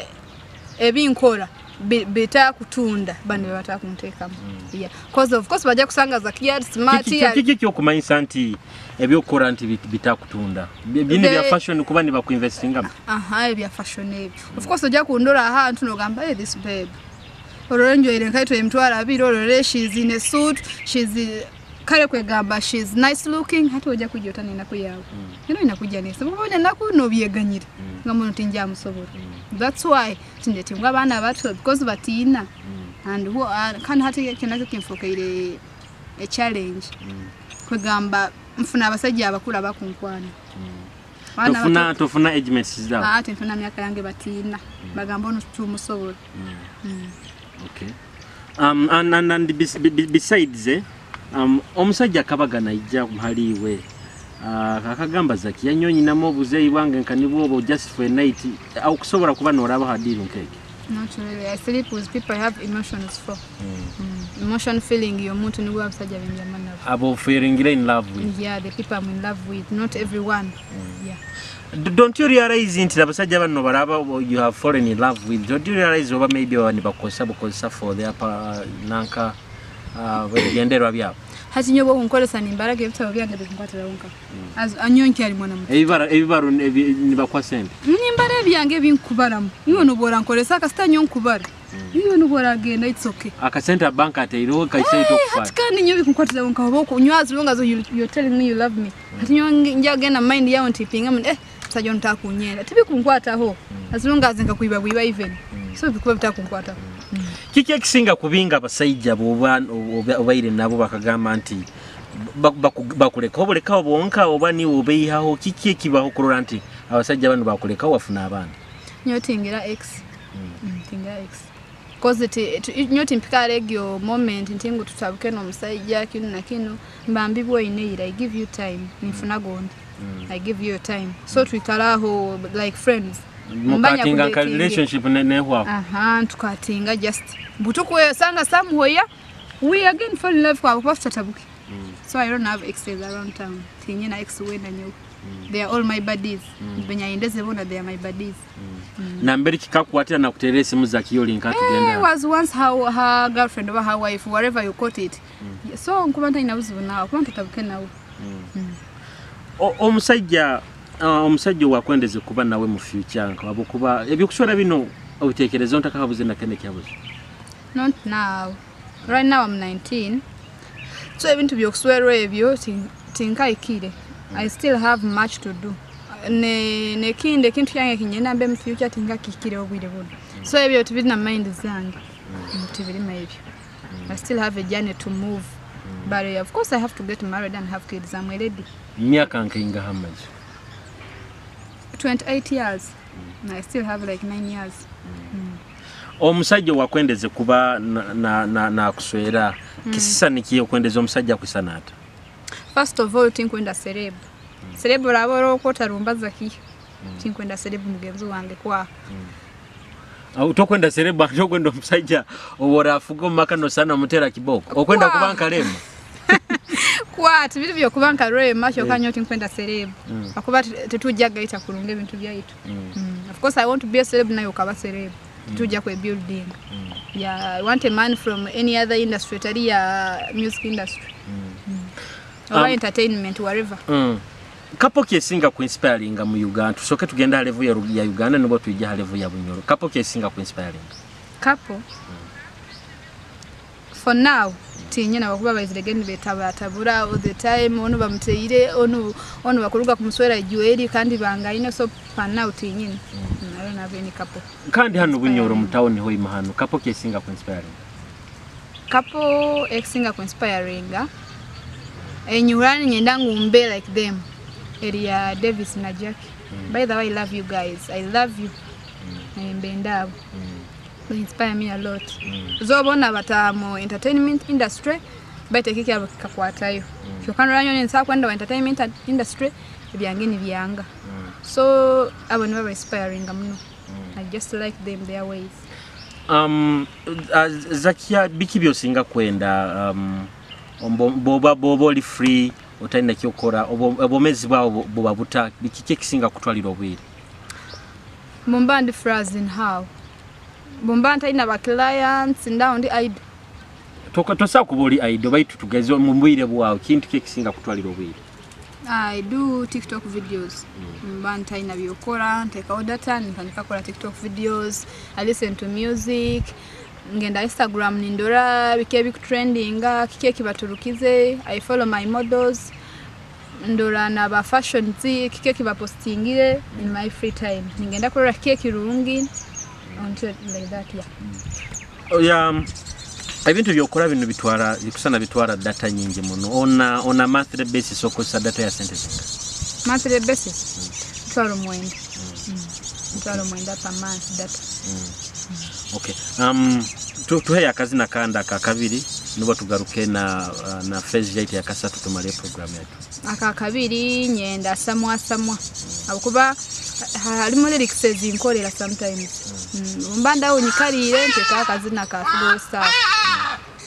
ebinkora bita kutunda bano bata kunteekamu. Yeah, cause of course bajja kusanga Zakia smart. Kiki kyokumanyisa nti ebyokukola nti bitakutunda bino bya fashion kuba ni bakuinvestinga? Aha, ebya fashion ebyo. Of course ojja kundora ahantu nogamba hey, this babe olwo njoire nkaito emitwalo 2 olwo she's in a suit, she's kale kwegamba she's nice looking, hati ojja kujja otana enaku yawe. Eno inakujja nese bubone enaku nobyeganyira nga muno tinja musobola. That's why tindetingwa abaana bato because batiina. And who kandi hati ekyo nakyo kinfuukeire a challenge. Kwegamba nfuna abasajja abakulu abakunkwana. Tofuna age mates zaabwe? Ate nfuna myaka yange batiina. Bagamba ono tumusobola. Okay. And besides omusajja akabagana ijja haliwe akagamba Zakia nyonyi namo obuzeeyi bwange nkanibwa obwo just for a night okusobola kuba n'olaba hadiru nkeke. Not really. I sleep with people I have emotions for. Emotion feeling y'omuntu niwe abasajja benjama nabo. Abo feeling in love with. Yeah, the people I'm in love with, not everyone. Yeah. Don't you realize nti abasajja bano balaba you have fallen in love with, don't you realize oba maybe baba nibakozesa bukozesa for their nanka ebigendererwa byabwe? Hati nyowe okunkoresa nimbaraga ebitabo byange bikunkwatiraho nka. Anyonki ari mwana muto. Ebibaro nibakwa sente. Nimbara ebyange ebinkubaramu. Niwe nobora nkoresa akasita nyonkubara. Niwe nobora agenda it's okay. Akasente bank ateireho kaise itokufa. Hati kandi nyowe bikunkwatiraho nka oba okunywa as long as you're telling me you love me. Hati nyowe nja genda mind yawo ntipinga mun musajja ono takunyenda. Tibikunkwataho. As long as nkakuiba bwiba even. So bikuba bitakunkwataho. Kiki ekisinga kubinga abasajja bw'oba obaire nabo bakagamba nti bakuleka obulekawo bwonka oba niwe obeyihaho, kiki ekibaho okulora nti abasajja bano bakulekawo wafuna abaana? Nyowe tingira ex. Tingira ex. Cause nyowe timpika regyo moment nti ngu tutabuke n'omusajja kino na kino mbambi bwoyineira I give you time nifuna gondi. I give you your time. So twikaraho like friends. Mukatinga nka relationship nehwako. Aha, tukatinga just butukwesanga somewhere we again fall in love kwa kuba tutatabuke. So I don't have exes around town. Tinye na ex wenda nyowe. They are all my buddies. Benyayendeze bona they are my buddies. Na mbere kikakwatira na kuterera esimu za Kiyoli nka tugenda. Was once her girlfriend or her wife, whatever you caught it. So nkuba ntalina buzibu nawe, kuba ntatabuke nawe. Omusajja wakwendeze kuba nawe mu future nka abukuba ebyokuswera bino obitekereza ntakabuze na kene kyabuze. Not now. Right now I'm 19. So ebintu byokuswera ebyo tinkaikire. I still have much to do. Ne kinde ekintu kyange kinyenda mbe mu future tinkakikire obwire buno. So ebyo tibiri na mind zange. Tibiri ebyo. I still have a journey to move. But of course I have to get married and have kids. I'm ready. Myaka nkainga hamaze? 28 years. I still have like 9 years. Omusajja wakwendeze kuba na kuswera kisisani kiyo kwendeza omusajja kwisana ata? First of all tinkwenda celeb. Celeb rabo okota rumba Zakia. Tinkwenda celeb mugenzi wange kwa. Tokwenda celeb, tokwenda omusajja oworafuga omumaka nosana omutera kiboko. Okwenda kuba nkalema. Kwat biri byokuba nkalema kyokka nyo tinkwenda celeb. Akuba tetujja gaita kurunga ebintu byaitu. Of course I want to be a celeb nayo okaba celeb. Tetujja kwe building. Yeah, I want a man from any other industry tali ya music industry. Or entertainment, whatever. Kapo kyesinga ku inspiringa mu Uganda. Tusoke tugenda level ya Uganda nibwo tujja level ya Bunyoro. Kapo kyesinga ku inspiringa. Kapo. For now tinyina bakuba baizirege betabatabura all the time ono bamuteire ono ono bakuruga kumuswera jueli kandi bangaine so for now tinyina. I don't have any couple. Kandi hano Bunyoro mu town ho imahano. Kapo kyesinga ku inspiringa. Kapo ekisinga ku inspiringa. Enyurani nyenda ngumbe like them. Eria Davis na Jackie. By the way, I love you guys. I love you. Mbendabo. They inspire me a lot. Zobona bata mu entertainment industry baite kiki abo kikakwatayo. Kyokka nolwanyo nensaba kwenda wa entertainment industry ebyange ni byanga. So abo nibo ba inspiring muno. I just like them, their ways. Zakia biki byosinga kwenda boba boba oli free otalina kyokora obomezi bwawo buba buta biki kyekisinga kutwalira obwire? Mumba ndi phrase in how mumba ntalina ba clients ndawo ndi idle. Tosa kuba oli idle baitu tugeze mu bwire bwawo kintu kyekisinga kutwalira obwire? I do TikTok videos. Mba ntalina byokora ntekawo data ntandika kola TikTok videos. I listen to music. Ngenda Instagram nindora biki ebikutrendinga kiki ekibaturukize. I follow my models. Ndora na ba fashion zi kiki ekibapostingire in my free time. Ningenda kurora kiki ekirungi until like that, yeah. Yeah, ebintu byokora bino bitwara bikusana bitwara data nyingi muno. On a monthly basis okozesa data ya sente zinga? Monthly basis? Mtwaro mwenda. Mtwaro mwenda per month data. Okay. Tuhe akazina kanda aka kabiri nibo tugaruke na phase yaitu ya kasatu tumale program yetu. Aka kabiri nyenda samwa samwa. Abukuba harimo lyrics zinkorera sometimes. Mbanda unyikarire nteka akazina ka flow star.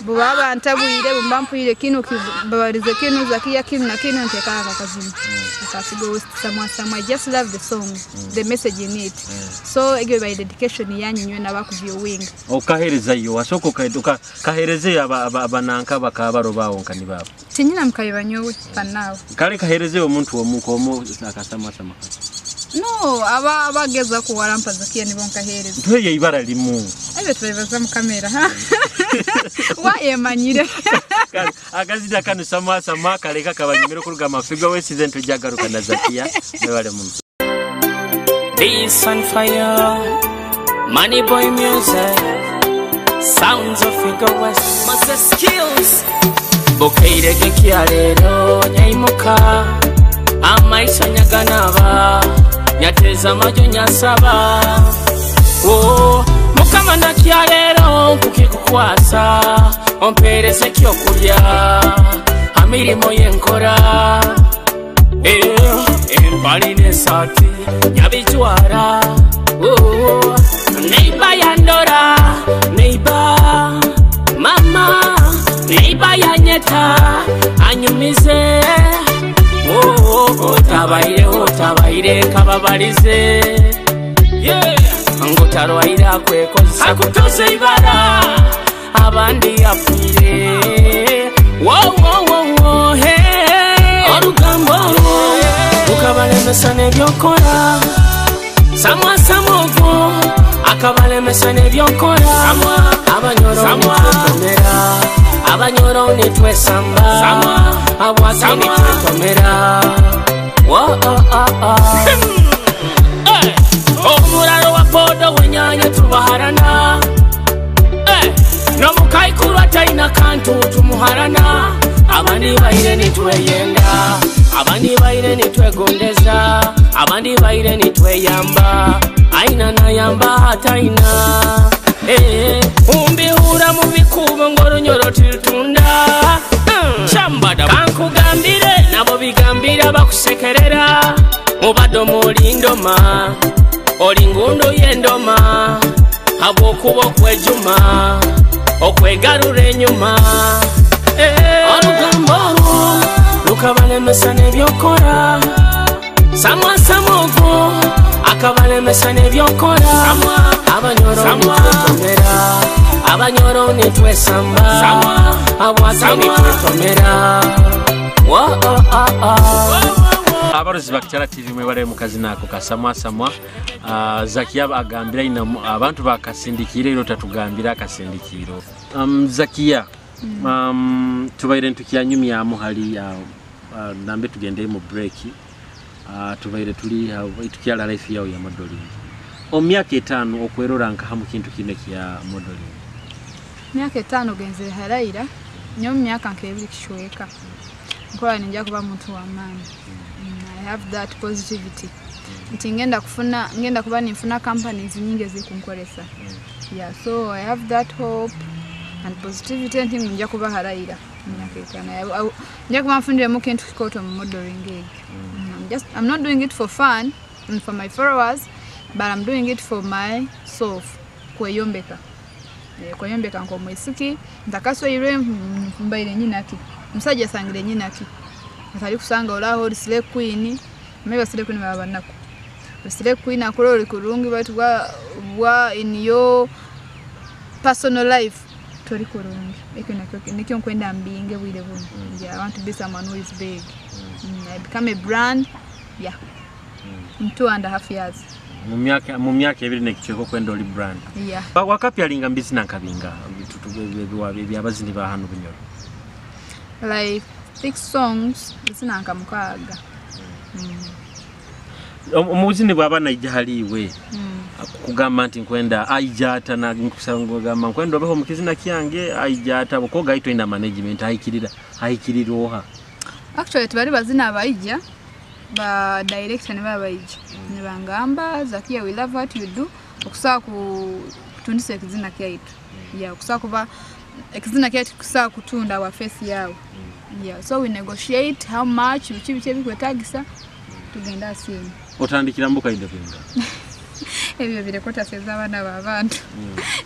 Bubaba ntabwire bumba mpwire kino babarize kino Zakia kino na kino nteka aka kazina. Aka flow samwa samwa. I just love the song, the message in it. So egyo by dedication yanyu nywe nabakuviewing. Okahereza yo asoko kahereze abananka bakabaro bawo nkani babo. Tinyina mkayiba nyowe panawo. Kale kahereze omuntu omuko omu akasamwa samwa. No, aba abageza kuwarampa Zakia nibo nkahereza. Ntweye ibara limu. Ebyo tubibaza mu kamera ha. Wayemanyire. Akazida kanu samwa samwa kaleka kabanyimiro kuruga mafigo we season tujagaruka na Zakia mwebale muno. Peace and fire, money boy music, sounds of Figure West, Master skills. Bukeire kekyalero nyaimuka, amaisha nyaganaba, nyateza majo nyasaba. Oh, mukama nakyalero nkukikukwasa, ompereze kyokulya, amirimo yenkora. Empali n'esaati nyabijwara. Oh, neiba yandora, neiba mama, neiba yanyeta anyumize. Oh, otabaire otabaire kababalize. Yeah, ngotarwaire akwekozesa akutoze ibara abandi afiire. Wo wo wo wo hey, orugambo ukabalemesa n'ebyokora. Samwa samwa ogwo akabalemesa n'ebyokora. Abanyoro nitwetomera, abanyoro nitwesamba, abwake nitwetomera. Wo oh oh oh. Omuraro wa podo wenyanya tubaharana. Nomukaikuru ataina kantu tumuharana. Abandi baire nitweyenda, abandi baire nitwegondeza, abandi baire nitweyamba, aina nayamba ataina. Umbihura mu bikubo ngoronyoro tiltunda. Shambada kankugambire nabo bigambira bakusekerera. Mubado mulindoma, olingundu yendoma. Habwokuba okwejuma okwegarura enyuma. Olugambo olwo lukabalemesa n'ebyokora. Samwa samwa ogwo akabalemesa n'ebyokora. Abanyoro nitwetomera, abanyoro nitwesamba, abwate nitwetomera. Abarozi ba Kitara TV mwebale mukazi nako kasamwa samwa. Zakia agambira ina abantu bakasindikire iro tatugambira akasindikiro. Zakia, tubaire ntukyanyumyamu hali nambe tugende mu break. Tubaire tuli tukyala life yao ya modeling. Omyaka 5 okwerora nka mu kintu kine kya modeling. Myaka 5 genzere haraira nyo myaka nkebiri kishweka. Nkola ninja kuba muntu wa maani. I have that positivity. Nti ngenda kufuna, ngenda kuba nifuna companies nyingi zikunkolesa. Yeah, so I have that hope and positivity nti nja kuba haraira myaka 5. Nja kuba mfundire mu kintu kikoto mu modeling egg. I'm not doing it for fun and for my followers, but I'm doing it for myself. Kweyombeka. Kweyombeka nko mwisiki, ndakasweirwe mbaire nyinaki. Musajja sangire nyinaki. Atali kusanga olaho slay queen, maybe slay queen baba nako. Slay queen akorori kurungi batu bwa in your personal life tori kurungi. Ekyo nakyo nikyo nkwenda mbinge bwire buno. Yeah, I want to be someone who is big. I become a brand. Yeah. In 2.5 years. Mu myaka ebiri nekicheko kwenda oli brand. Yeah. Wakapi alinga mbizi nankabinga byabazini ba hano Bunyoro. Like 6 songs zinanka mukaga. Omuzini bwaba naija haliwe. Kugamba nti nkwenda aijata na nkusanga nkwenda obeho mukizina kyange aijata bukoga ito ina management aikirira aikiriroha. Actually tubali bazina abaija ba direction baba baija. Nibangamba Zakia, we love what you do. Okusaa kutundisa ekizina kyaitu. Yeah, okusaa kuba ekizina kyaitu kusaa kutunda wa face yao. Yeah, so we negotiate how much bichi bichi bikwetagisa tugenda simu. Otandikira mbuka ide kwinga. Ebyo birekota seza abana babantu.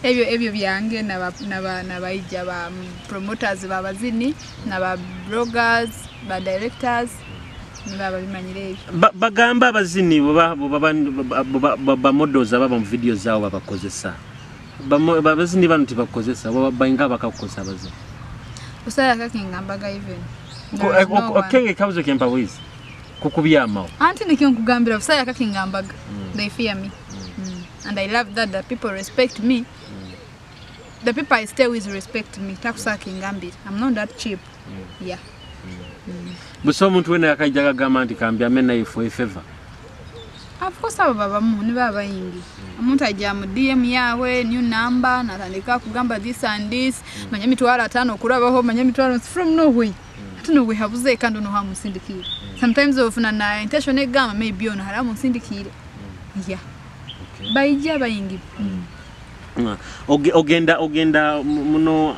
Ebyo byange na baija ba promoters babazini na ba bloggers, ba directors nibaba bimanyire ebyo. Bagamba abazini baba models ababa mu video zao babakozesa. Babazini bano tibakozesa, bainga bakakukozesa abazini. Usaya kakingambaga even. Okenge kabuzo kempa wizi. Kukubyama. Anti nikyo nkugambira usaya kakingambaga. They fear me. And I love that the people respect me. The people I stay with respect me. Takusa kingambira. I'm not that cheap. Yeah. Buso omuntu wena yakaijaga gamba nti kambya mena ifo favor. Of course abo babamu ni baba yingi. Omuntu ajja mu DM yawe new number natandika kugamba this and this. Manya mitwalo 5 kurabaho manya mitwalo from nowhere. Ati no we habuze kandi no hamusindikire. Sometimes ofuna na intention egamba maybe ono haramusindikire. Yeah. Okay. Baija bayingi. Ogenda muno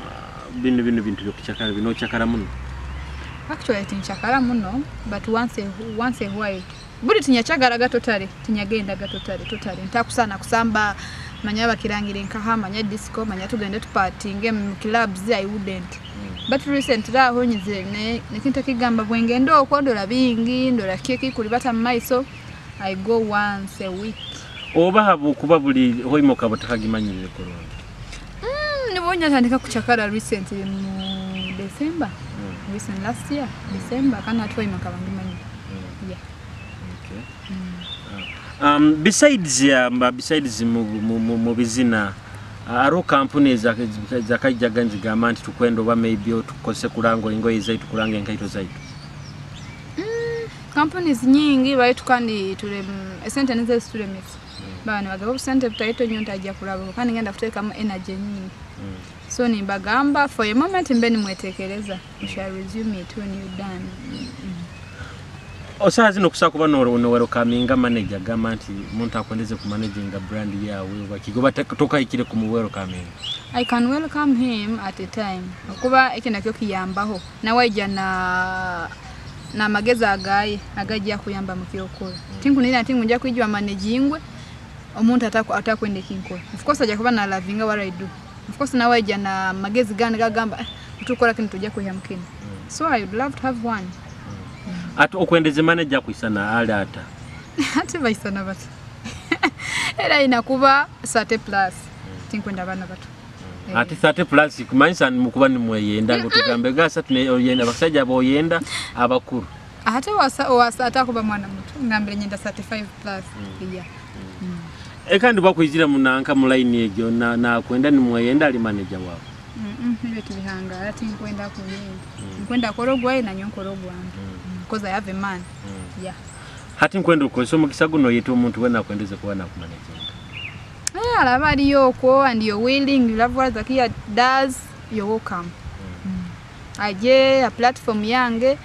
bino bintu byokuchakara bino chakara muno. Actually tinchakara muno, but once a while. Buli tinyachagara gatotale, tinyagenda gatotale, totale. Ntakusana kusamba manya bakirangire nkaha manya disco manya tugende tupartyinge mu clubs I wouldn't. But recently aho nyize ne nekintu kigamba bwengendo okwondola bingi ndola keki kulibata mu maiso I go once a week. Oba habu kuba buli hoimo kabotakagimanyire kurungi. Nibonya tandika kuchakara recently mu December. Recent last year December kana atwa imakabangimanyi. Yeah. Okay. Besides mu bizina aro company zakaijaga nzigamba nti tukwenda oba maybe tukose kulango ingoye zaitu kulanga enkaito zaitu. Companies nyingi baitu kandi tule esente nize tulemesa. Bana bagabo sente butaito nyo ntajja kulaba kandi ngenda kuteekamu energy nyingi. So nimbagamba for a moment mbe nimwetekereza. You shall resume it when you done. Osaha zino kusa kuba nowero kaminga manager gamba nti muntu akwendeze ku managinga brand yawe bakigoba toka ikire ku muwero kaminga. I can welcome him at a time. Okuba ekyo nakyo kiyambaho. Nawe na na magezi agaye agajja kuyamba mu kyokora. Tinkunira nti nja kwijwa managingwe. Omuntu atakwenda ekinkora, of course ajja kuba nalovinga what I do. Of course nawe aija na magezi gandi gagamba, "Eh, tukora kino tujja kwihamu kino." So I would love to have one. Ate okwendeza manager kuisana ali ata? Ate baisana bati era ina kuba 30 plus, tinkwenda abaana bato. Ate 30 plus kumanyisa mukuba nimweyenda, ngo tugambe ga 30 oyenda abasajja boyenda abakuru. Ate wasa atakuba mwana muto, ngambire nyenda 35 plus, yeah. Kandi bakwizira munanka mu line egyo na kwenda nimweyenda ali manager wawe? Ebyo tubihangara, tinkwenda kunyenda, nkwenda kora ogwaye nanyo nkora ogwange because I have a man, yeah. Hati nkwenda okozesa omukisa guno oyeta omuntu wena akwendeze kuba nakumanaginga. Eh, alaba aliyo okwo and you're willing, you love what Zakia does, you're welcome. Aje a platform yange,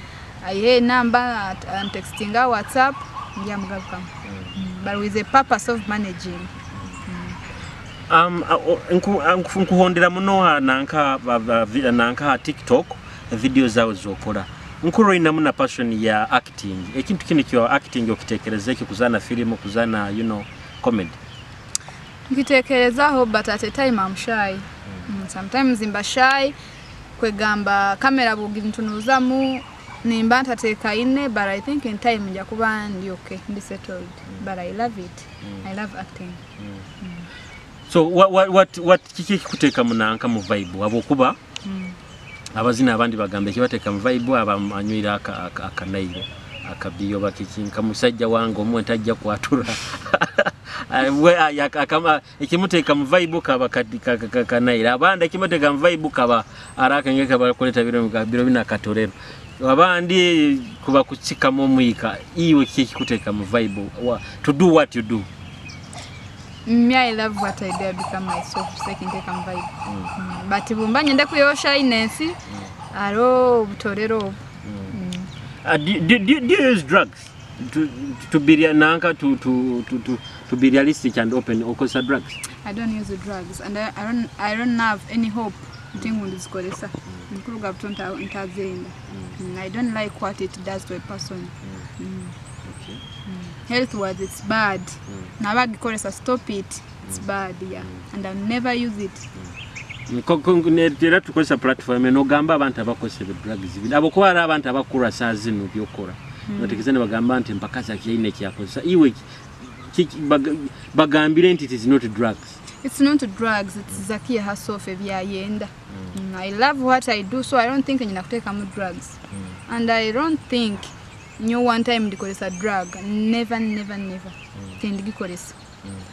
ayihe enamba, antextinga WhatsApp, njamugarukamu. But with the purpose of managing. Nkuhondera muno ha nanka nanka ha TikTok, video zawe zokora, nkuru olinamu na passion ya acting. Ekintu kino kyo acting okitekereza ekyo kuzana film, kuzana comedy? Nkitekerezaho, but at a time I'm shy. Sometimes mba shy kwegamba kamera bugintunuzamu nimba ntateekaine, but I think in time nja kuba ndi okay, ndi settled. But I love it. I love acting. So what kiki ekikuteeka munanka mu vibe, habwokuba abazina abandi bagamba ekibateeka mu vibe aba anywira akanairo akabiyo bakiki, nka musajja wange omwe ntajja kwatura. Ekimuteeka mu vibe kaba kanairo, abandi ekimuteeka mu vibe kaba arakenge kabakuleta biro bina katorero, abandi kuba kukikamu omwika. Iwe kiki ekikuteeka mu vibe to do what you do? Me, I love what I do. I become myself, sekinteka mu vibe. But bumba nyenda kuyo shyness, aro obutorero obu. Do you use drugs? To be nanka to be realistic and open, okozesa drugs? I don't use the drugs and I don't have any hope nti ngu ndizikozesa. Nkuru ga buto ntazenda. I don't like what it does to a person. Okay. Health wise it's bad. Nabagikozesa, stop it. It's bad, yeah. And I'll never use it. Era tukozesa platform eno ogamba abantu abakozesa ebyo drugs bino, abo kuba ari abantu abakura saa zino byokora bategeeza ne bagamba nti mpaka zakyaine kyakozesa iwe bagambire nti it is not drugs. It's not drugs, it's Zakia herself ebyayenda. I love what I do, so I don't think nyina kuteekamu drugs. And I don't think nyo one time ndikozesa drug. Never, never, never. Tindigikozesa.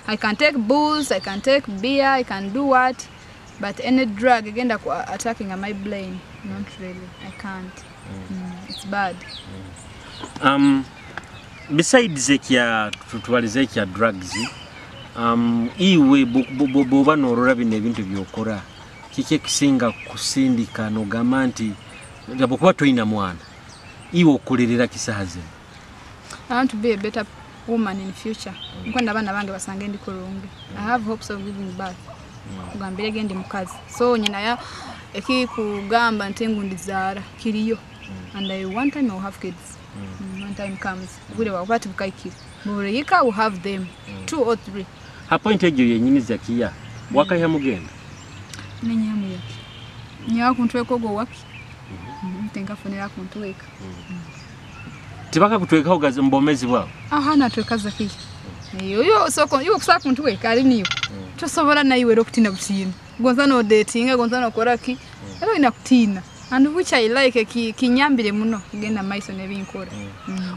I can take booze, I can take beer, I can do what, but any drug egenda ku attacking my brain, not really. I can't. It's bad. Besides ekya tubalize ekya drugs, iwe bw'oba n'orora bino ebintu byokora, kiki ekisinga kusindika nogamba nti bwokuba tolina mwana iwe okolerera kisaha zino? I want to be a better woman in future. Nkwenda abaana bange basange ndi kurungi. I have hopes of giving birth. Kugambire gendi mukazi. So nyina ya ekikugamba nti ngu ndizaara kiriyo. And I one time I will have kids. One time comes. Bure wakuba tibukaikire. Bureyika will have them. Two or three. Ha point egyo yenyini, Zakiya wakaiha mugenda? Nenyamu yaki. Nyawa kuntweka ogwo waki. Tenkafunira kuntweka. Tibakakutwekaho gazi mbomezi bwawe? Aha natweka Zakiya. Iyo yo soko yo kusaka kuntweka ali niyo. Tosobola nayiwe era okutina butiina. Gonza no dating, gonza no kora ki. Era olina kutiina. And which I like, kinyambire muno kugenda maiso n'ebinkora.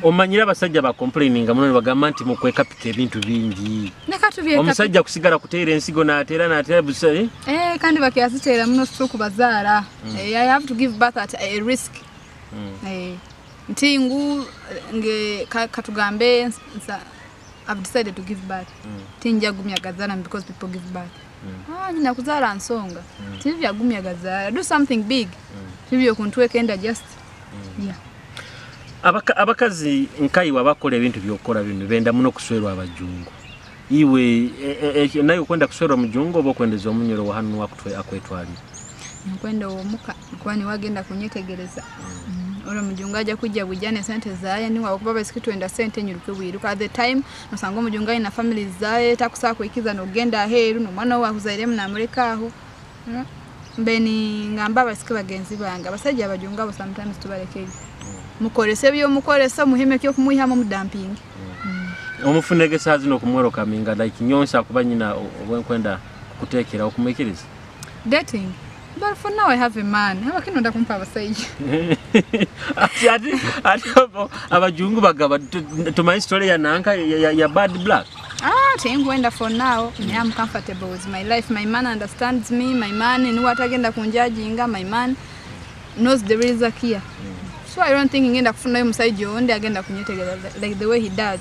Omanyire abasajja bacomplaininga muno ne bagamba nti mukwekapika ebintu bingi. Leka tubyeka. Omusajja kusigala kuteera ensigo n'ateera n'ateera busa, eh? Eh, kandi bakyaziteera muno si kubazaala. Eh, I have to give birth at a risk. Eh, nti ngu nge katugambe I've decided to give birth. Tinja gumya gazaala because people give birth. Ah, nyina kuzaala nsonga. Tibya gumya gazaala. Do something big. Tibyo kuntweka enda just. Yeah. Abakazi nkayiwe abakola ebintu byokola bino benda muno okuswerwa abajungu. Iwe naye okwenda kuswerwa mujungu oba okwendeza omunyoro wahanu akwetwalira? Nkwenda omuka kuba niwagenda kunyetegereza. Uri omujungu ajja kujja bwijja sente zaye, niwa okuba basiki twenda sente nyiruke bwiruka. At the time nosanga omujungu alina family zaye, takusaa kwikiza nogenda aheeru nomwana we akuzairemu namuleka aho. Mbe ni ngamba abasiki bagenzi bange, abasajja abajungu abo sometimes tubalekege. Mukorese ebyomukoresa, muhime ekyokumwihamu omudampingi. Omufunege saa zino okumwerokaminga like nyonsa kuba nyina obwenkwenda kukuteekera okumwikiriza. Dating. But for now I have a man. Abakinonda kumpa abasajja. Ati abajungu bagaba tumanyi story ya nanka ya Bad Black. Tinkwenda for now. I am comfortable with my life. My man understands me. My man niwe atagenda kunjajinga. My man knows the real Zakia. So I don't think ngenda kufunayo omusajja owundi agenda kunyetegereza like the way he does.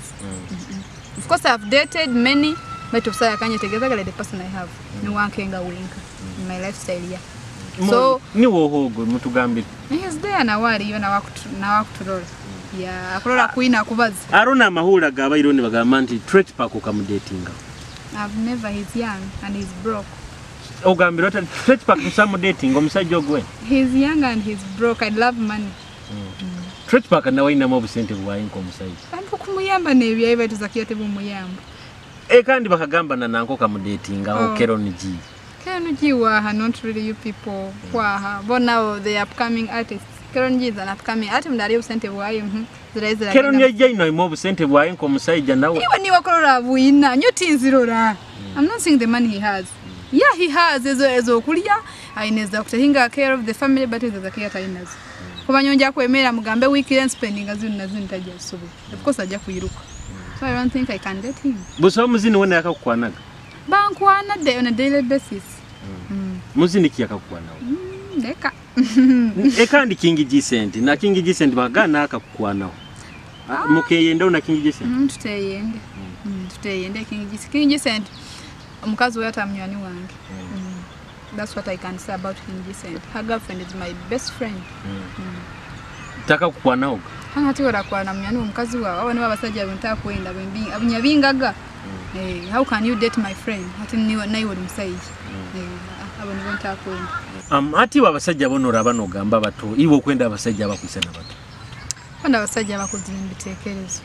Of course I've dated many, but omusajja akanyetegereza like the person I have. Niwankenga wenka in my lifestyle, yeah. So niwe ohogo mutugambire. He's there nawe aliyo nawakutulola. Yeah, akulola kuina akubaza. Arona amahula gabaire ne bagamba nti Tret Park okamudatinga. I've never, he's young and he's broke. Ogambira oti Tret Park tusamudatinga omusajja ogwe. He's young and he's broke. I love money. Tret Park nawe ayinamu obusente bwaye nk'omusajja. Kandi okumuyamba n'ebyayi baitu Zakia tebumuyamba. Kandi bakagamba na nanko kamudatinga oh. Keron G. Keron G waha, not really you people. Waha. But now the upcoming artists. Keron G is an upcoming artist ndali obusente bwaye. Keron G ayina obusente bwaye nk'omusajja nawe. Iwe niwe akorora bwina, nyo tinzirora. I'm not seeing the money he has. Yeah, he has ezo okulya, ayineza kutahinga care of the family, but ezo Zakia tayinazo. Kuba nyonja kwemera mugambe weekend spending azini na zini tajja sobo. Of course ajja kuyiruka. So I don't think I can date him. Busa muzini wona yakakukwanaga? Bankwana day on a daily basis. Muzini ki yakakukwanawo? Ndeka. Ekandi King G-Cent na King G-Cent bagana akakukwanawo. Mukeyende na King G-Cent? Tuteyende. Tuteyende King G-Cent. King G-Cent omukazi we atamnywani wange. That's what I can say about King G-Cent. Her girlfriend is my best friend. Taka kukwanawo? Hana tiwora kwana mnywani omukazi wawe. Abo nibo abasajja bentakwenda abunyabingaga. How can you date my friend? Ati niwe naye ori musajja. Abo nibo ntakwenda. Ati abasajja bonora banogamba bato iwe okwenda abasajja abakwisana bato. Kwenda abasajja abakuzira mbitekerezo.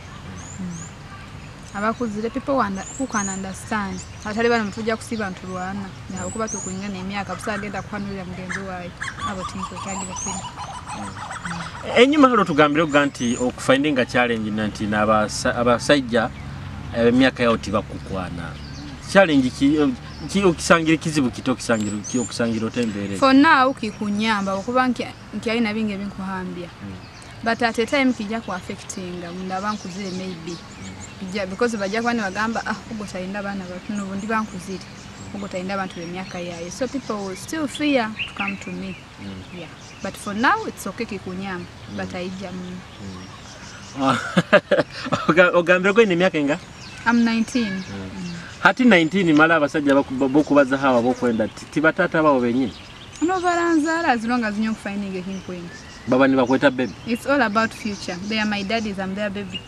Abakuzire people who can understand. Atali bano mutujja kusiba ntulwana. Nawe kuba tukungana emyaka busagenda kuhanulira mugenzi wawe. Abo tinkwetagira kino. Enyuma halo tugambire oga nti okufindinga challenge nti n'abasajja emyaka yawo tibakukwana. Challenge ki okisangira kizibu kito okisangira ki okusangira otembere. For now kikunyamba okuba nki alina bingi ebinkuhambya. But at a time kijja ku affectinga ndaba nkuzire maybe. Because bajja kwani bagamba ugo tayinda bana batuno bundi bankuzire. Ugo tayinda abantu b'emyaka yayo. So people will still fear to come to me. Yeah. But for now it's okay kikunyamba but aija Ogambire ko emyaka enga? I'm 19. Hati 19 mala abasajja bokubaza hawa bokwenda tibatata bawo benyini. No baranzara as long as nyo finding a hinkwenda. Baba nibakweta baby. It's all about future. They are my daddies, I'm their baby.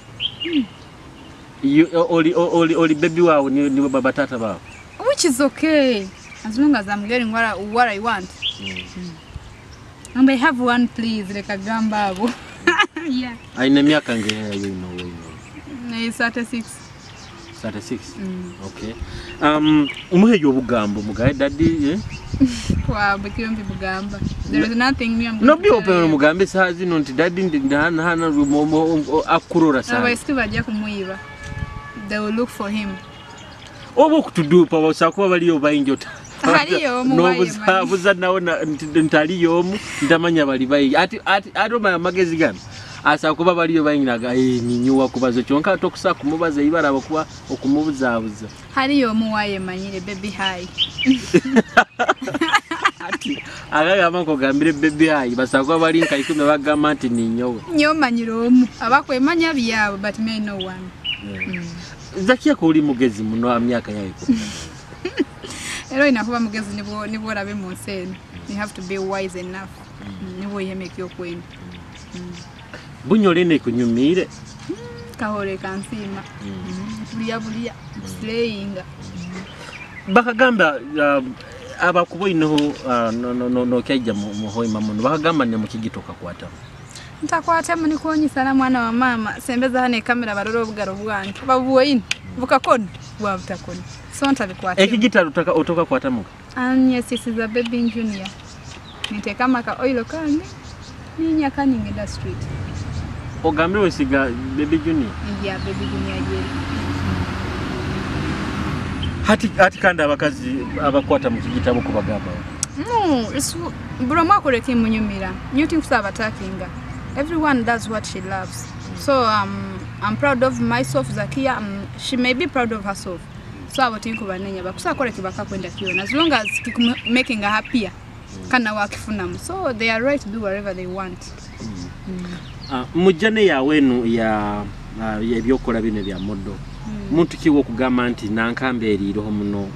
You oli baby wao ni baba tata bawo. Which is okay as long as I'm getting what I want. And I have one please like a gamba abo. Yeah. Aina miaka ngeya you know. It's 36. 36. Okay. Umuhe yobugambo mugaye daddy eh? Kwa bekiyombi bugamba. There is nothing new I'm going to. Nobyo open mugambe saa zino nti daddy ndihana hana akurora sana. Abaisiki bajja kumuiba. They will look for him. Obo kutudupa basakuba baliyo bayinjota. Haliyo omu no buza nawo ntaliyo omu ndamanya bali bayi ati ati amagezi gano asakuba baliyo bayingaga ninyuwa kubazo kyonka tokusa kumubaza ibara bakuba okumubuzabuza. Haliyo omu waye manyire baby hi. Ati agagamba nkogambire baby hi basakuba bali nka 10 bagamba nti ninyowe. Nyo manyire omu abakwemanya byabo but me no one. Zakia ko uli mugezi muno myaka yayo. Ero inakuba mugezi nibo rabe mu nseno. You have to be wise enough. Nibo yemeke okwenda. Bunyole ne kunyumire. Kahore kansima. Buliya buliya slayinga. Bakagamba abakubo inoho no no kyaija muhoima muno bakagamba ne mukigitoka kwata. Ntakwatemu nikonyisana mwana wa mama sembeza hano ekamera barore obugaro bwange babuwaine bukakona bwabutakona so ntabikwatemu. Ekigita utoka kwatamuka? Anyesisiza Baby Junior. Niteekamu aka oil kange ninyaka ningenda street. Ogambire wesiga Baby Junior? Yeah, Baby Junior jeri. Hati kandi abakazi abakwata mu kigitabo kubagamba. No, buri omwe akora ekimunyumira. Nyowe tinkusaba batakinga. Everyone does what she loves. So I'm proud of myself, Zakia. She may be proud of herself. So abo tinkubanenya bakusakora kibakakwenda kyona as long as making her happier. Kana wakifunamu. So they are right to do whatever they want. Mujjane yawe eno ya ebyokola bino bya model. Muntu kiwo okugamba nti nankamba eriireho muno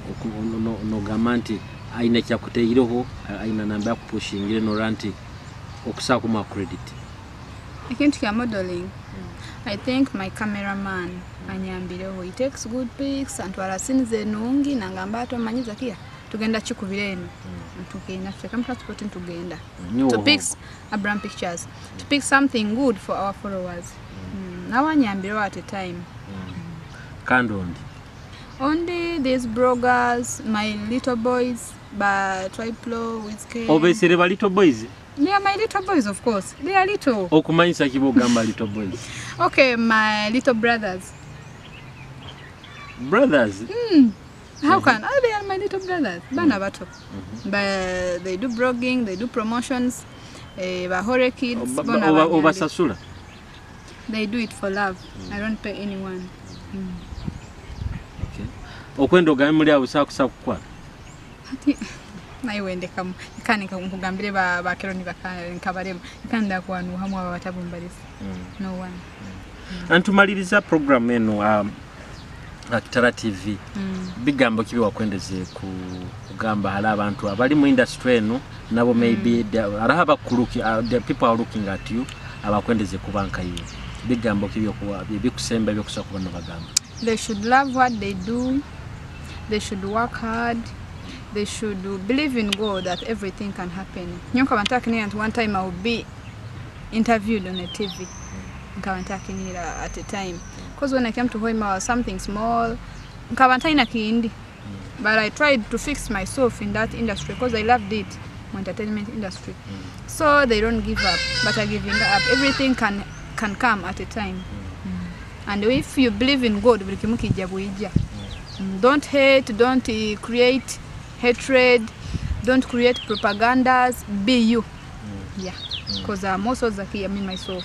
nogamba nti aina kyakuteireho aina namba yakupushingire nora nti okusaako mu credit. Ekintu kya modeling. I think my cameraman anyambireho. He takes good pics antwala scenes enungi nangamba atomanyi Zakia tugenda kikubira eno. Tugenda tuteekamu transport ntugenda. To pick Abraham Pictures. To pick something good for our followers. Nawe anyambireho at a time. Kandi ondi? Only these bloggers, my little boys, ba Triplo, Wizkid. Obesere ba little boys? They are my little boys, of course. They are little. Okumanyisa kiba ogamba little boys? Okay, my little brothers. Brothers? How can? Oh, they are my little brothers. Bana bato. But they do blogging, they do promotions. Ba horror kids. Obasasula? They do it for love. I don't pay anyone. Okay. Okwenda ogambe muli awo sakusa kukwata? Ati naye ndekamu kandi nkugambire ba Keroni nkabaremu kandi ndakwanuhamu aba batabumbalisa. No one. Antumaliriza program eno Kitara TV. Bigambo kibi wakwendeze kugamba hala abantu abali mu industry eno nabo maybe araha bakuluki the people are looking at you abakwendeze kubanka iwe. Bigambo kibi okuwa bikusemba byokusa kubano bagamba. They should love what they do. They should work hard. They should believe in God that everything can happen. Nyoka bantakinira one time I will be interviewed on a TV. Nkabantakinira at a time. Because when I came to Hoima was something small. Nkabantaina kindi. But I tried to fix myself in that industry because I loved it, my entertainment industry. So they don't give up, but I giving up. Everything can come at a time. And if you believe in God, buli kimu kijja bwijja. Don't hate, don't create hatred, don't create propagandas, be you. Yeah. Because I'm also Zakia, me myself.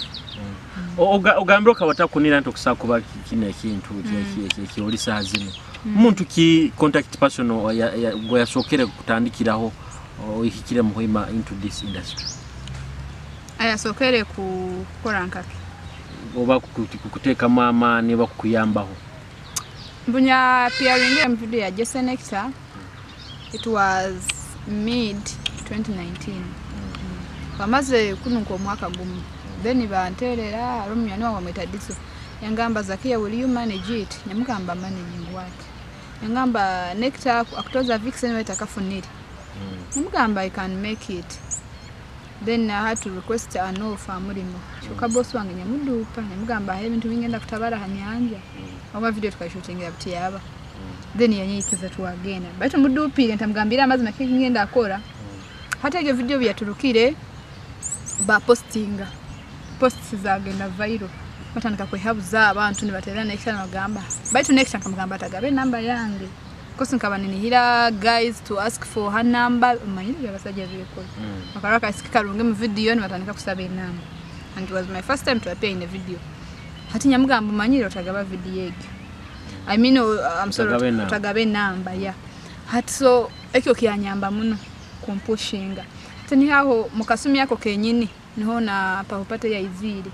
Ogambira okawatakunira nti okusobola kuba kino ekintu ekyoli saaha zino. Muntu ki contact person gwe yasookere kutandikiraho oyihikire mu Hoima into this industry? Ayasookere kukola nkaki? Oba kukuteekamu amaani oba kukuyambaho? Mbunya appearing mu video ya Jesse Nectar. It was mid 2019. Bamaze kununka omwaka gumu. Then banterera omunyani wange bamwita Diso. Yangamba Zakia, will you manage it? Nyamugamba managing what? Yangamba Nectar akutoza Vixen weta kafunire. Nyamugamba I can make it. Then I had to request an offer mulimo. Kyokka boss wange nyamudupa nyamugamba he ebintu bingenda kutabara hanyanja. Oba video tukashootingira buti yaba. Then yanyikiza tuwagenda. Baitu mudupire ntamugambira amazima kiki ngenda akora. Hata egyo video byaturukire ba postinga. Posts zagenda viral. Batandika kwehabuza abantu nibaterera Nectar nagamba. Baitu Nectar nkamugamba atagabe namba yange. Kosi nkaba ninihira guys to ask for her number. Manyiri abasajja byekola. Bakaraka sikika runge mu video nibatandika kusaba enamba. And it was my first time to appear in a video. Hati nyamugamba manyiri otagaba video egyo. I mean, I'm sorry, otagabe namba, yeah. Hati so ekyo kyanyamba muno kumpushinga. Hati nihaho mukasumi yako kenyini niho na pahupate ya iziri.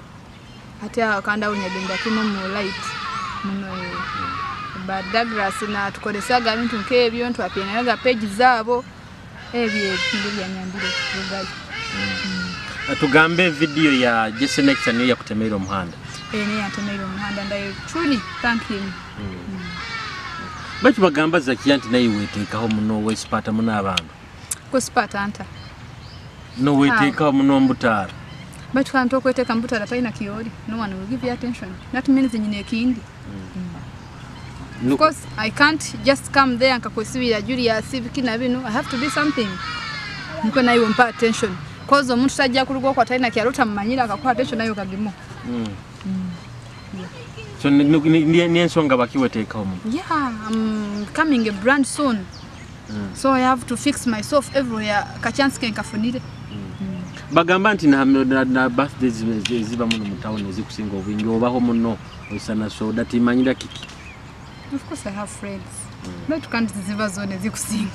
Hati akanda unyagenda kimo mu light muno. Ba Douglas na tukolesaga ebintu nk'ebyo ntwapyenaga page zaabo ebyo ndio byanyambire rugayo. Tugambe video ya Jesse Nectar niyo yakutemeera omuhanda. Niyo yatemeera omuhanda and I truly thank him. Baki bagamba Zakia nti naye weteekaho muno weesipata muno abantu. Kusipata anta. No weteekaho muno mbutaara. Baitu kandi okweteka mbutara taina kiori, no one will give you attention. That means nyine ekindi. Of course, I can't just come there nkakwesibira Julius biki na bino. I have to be something. Niko nayo mpa attention. Cause omuntu tajja kuruga okwo atalina kyalo tamumanyira akakuha attention nayo kagimu. Yeah. So ni ensonga bakiweteeka omu. Yeah, I'm becoming a brand soon. So I have to fix myself everywhere. Ka chance ke nkafunire. Bagamba nti na birthdays ziba muno mu town ezikusinga obwingi obaho muno osana soda timanyira kiki. Of course I have friends. But can't ziba zone zikusinga.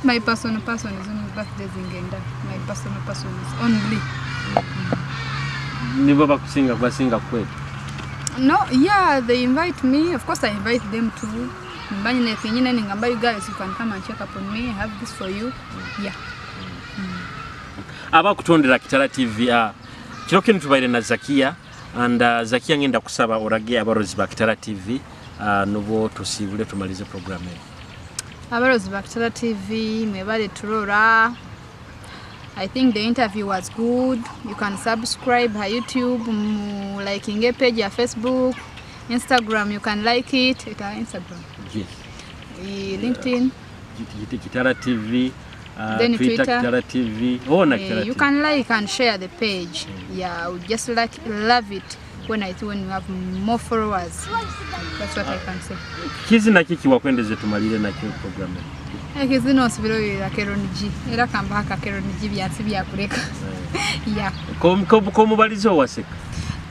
My personal person is only birthdays ngenda. My personal person is only. Nibo bakusinga basinga kwetu. No, yeah, they invite me. Of course I invite them too. Mbanyine kenyine ningamba you guys you can come and check up on me. I have this for you. Yeah. Abakutondera Kitara TV kiro kino tubaire na Zakia and Zakia ngenda kusaba orage abarozi ba Kitara TV nubo tusibule tumalize program eno. Abarozi ba Kitara TV mwebale turora. I think the interview was good. You can subscribe her YouTube, liking a page ya Facebook, Instagram you can like it. It Instagram. Yes. LinkedIn. Kitara TV. Then Twitter, Kitara TV. Oh, na Kitara you TV. Can like and share the page. Yeah, I would just like love it when I when you have more followers. That's what I can say. Kizi na kiki wakwendeze tumalire na kyo program. Kizi no sibiro ya Keron G. Era kamba haka Keron G byansi byakureka. Yeah. Ko mubalizo waseka.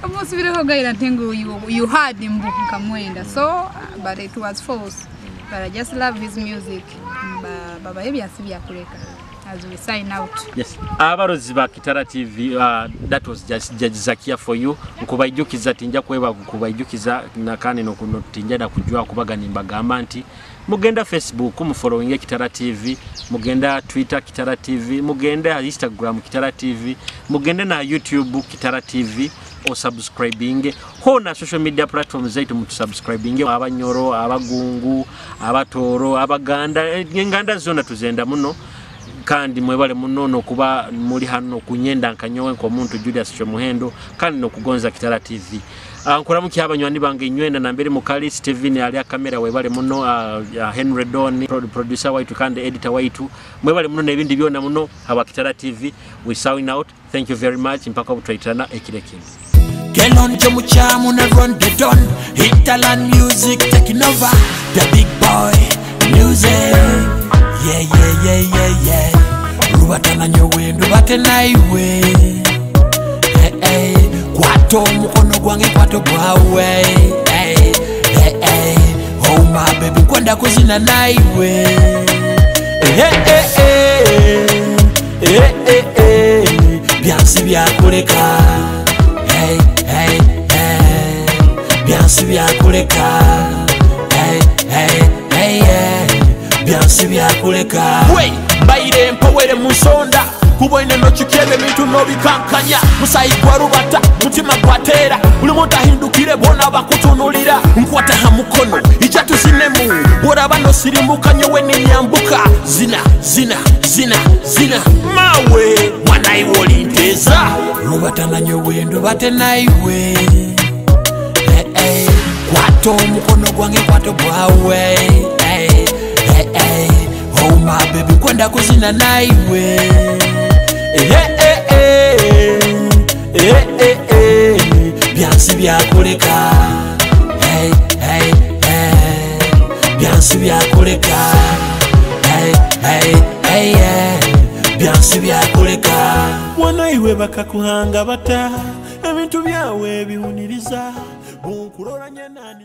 Omusibiro ho gaira ntengo you had mbu kamwenda. So but it was false. But I just love his music. Baba ebyansi byakureka. As we sign out. Yes. Abarozi ba Kitara TV, that was just Judge Zakia for you. Nkubaijukiza tinja kweba kubaijukiza nakane no kunotinja na kujua kubaga nimbagamba nti mugenda Facebook mufollowing Kitara TV, mugenda Twitter Kitara TV, mugenda Instagram Kitara TV, mugenda na YouTube Kitara TV o subscribing ho na social media platforms zaitu mutusubscribing abanyoro, abagungu, abatoro, abaganda, enganda zona tuzenda muno. Kandi mwebale muno nokuba muli hano kunyenda nkanyowe nko Julius Kyomuhendo kandi nokugonza Kitara TV. Nkuramuki abanywani bange inywena na mbere mukali Steven ali kamera webale muno, Henry Don producer waitu kandi editor waitu mwebale muno nebindi byona muno aba Kitara TV. We sign out. Thank you very much mpaka obutwaitana ekireki. Kelon Chomuchamu na run the don Italan music taking over the big boy music. Yeah yeah yeah yeah yeah. Rubatana nyowe ndubate naiwe. Hey hey. Kwato mukono gwange kwato gwawe. Hey hey hey. Oh my baby kwenda kuzina naiwe. Hey hey hey. Hey hey hey. Byansi byakuleka. Hey hey hey. Byansi byakuleka. Hey hey hey hey. Byansi byakuleka. Wait, mbaire mpowere musonda kuboine nochikyebe bintu nobikankanya musayi gwa rubata mutima gwatera buli muntu ahindukire bona bakutunulira nkwata ha mukono ija tuzinemu boraba nosirimuka nyowe ninyambuka zina zina zina zina mawe mwana iwe olinteza rubata na nyowe ndubate naiwe. Hey, hey. Kwato omukono gwange kwato gwawe. Hey, hey, hey. Oh my baby kwenda kuzina naiwe. Hey, hey, hey. Hey, hey, hey. Byansi byakuleka. Hey, hey, hey. Byansi byakuleka. Hey, hey, hey, hey. Byansi byakuleka. Mwana iwe bakakuhanga bata ebintu byawe biwuniriza bunkuloranye nani.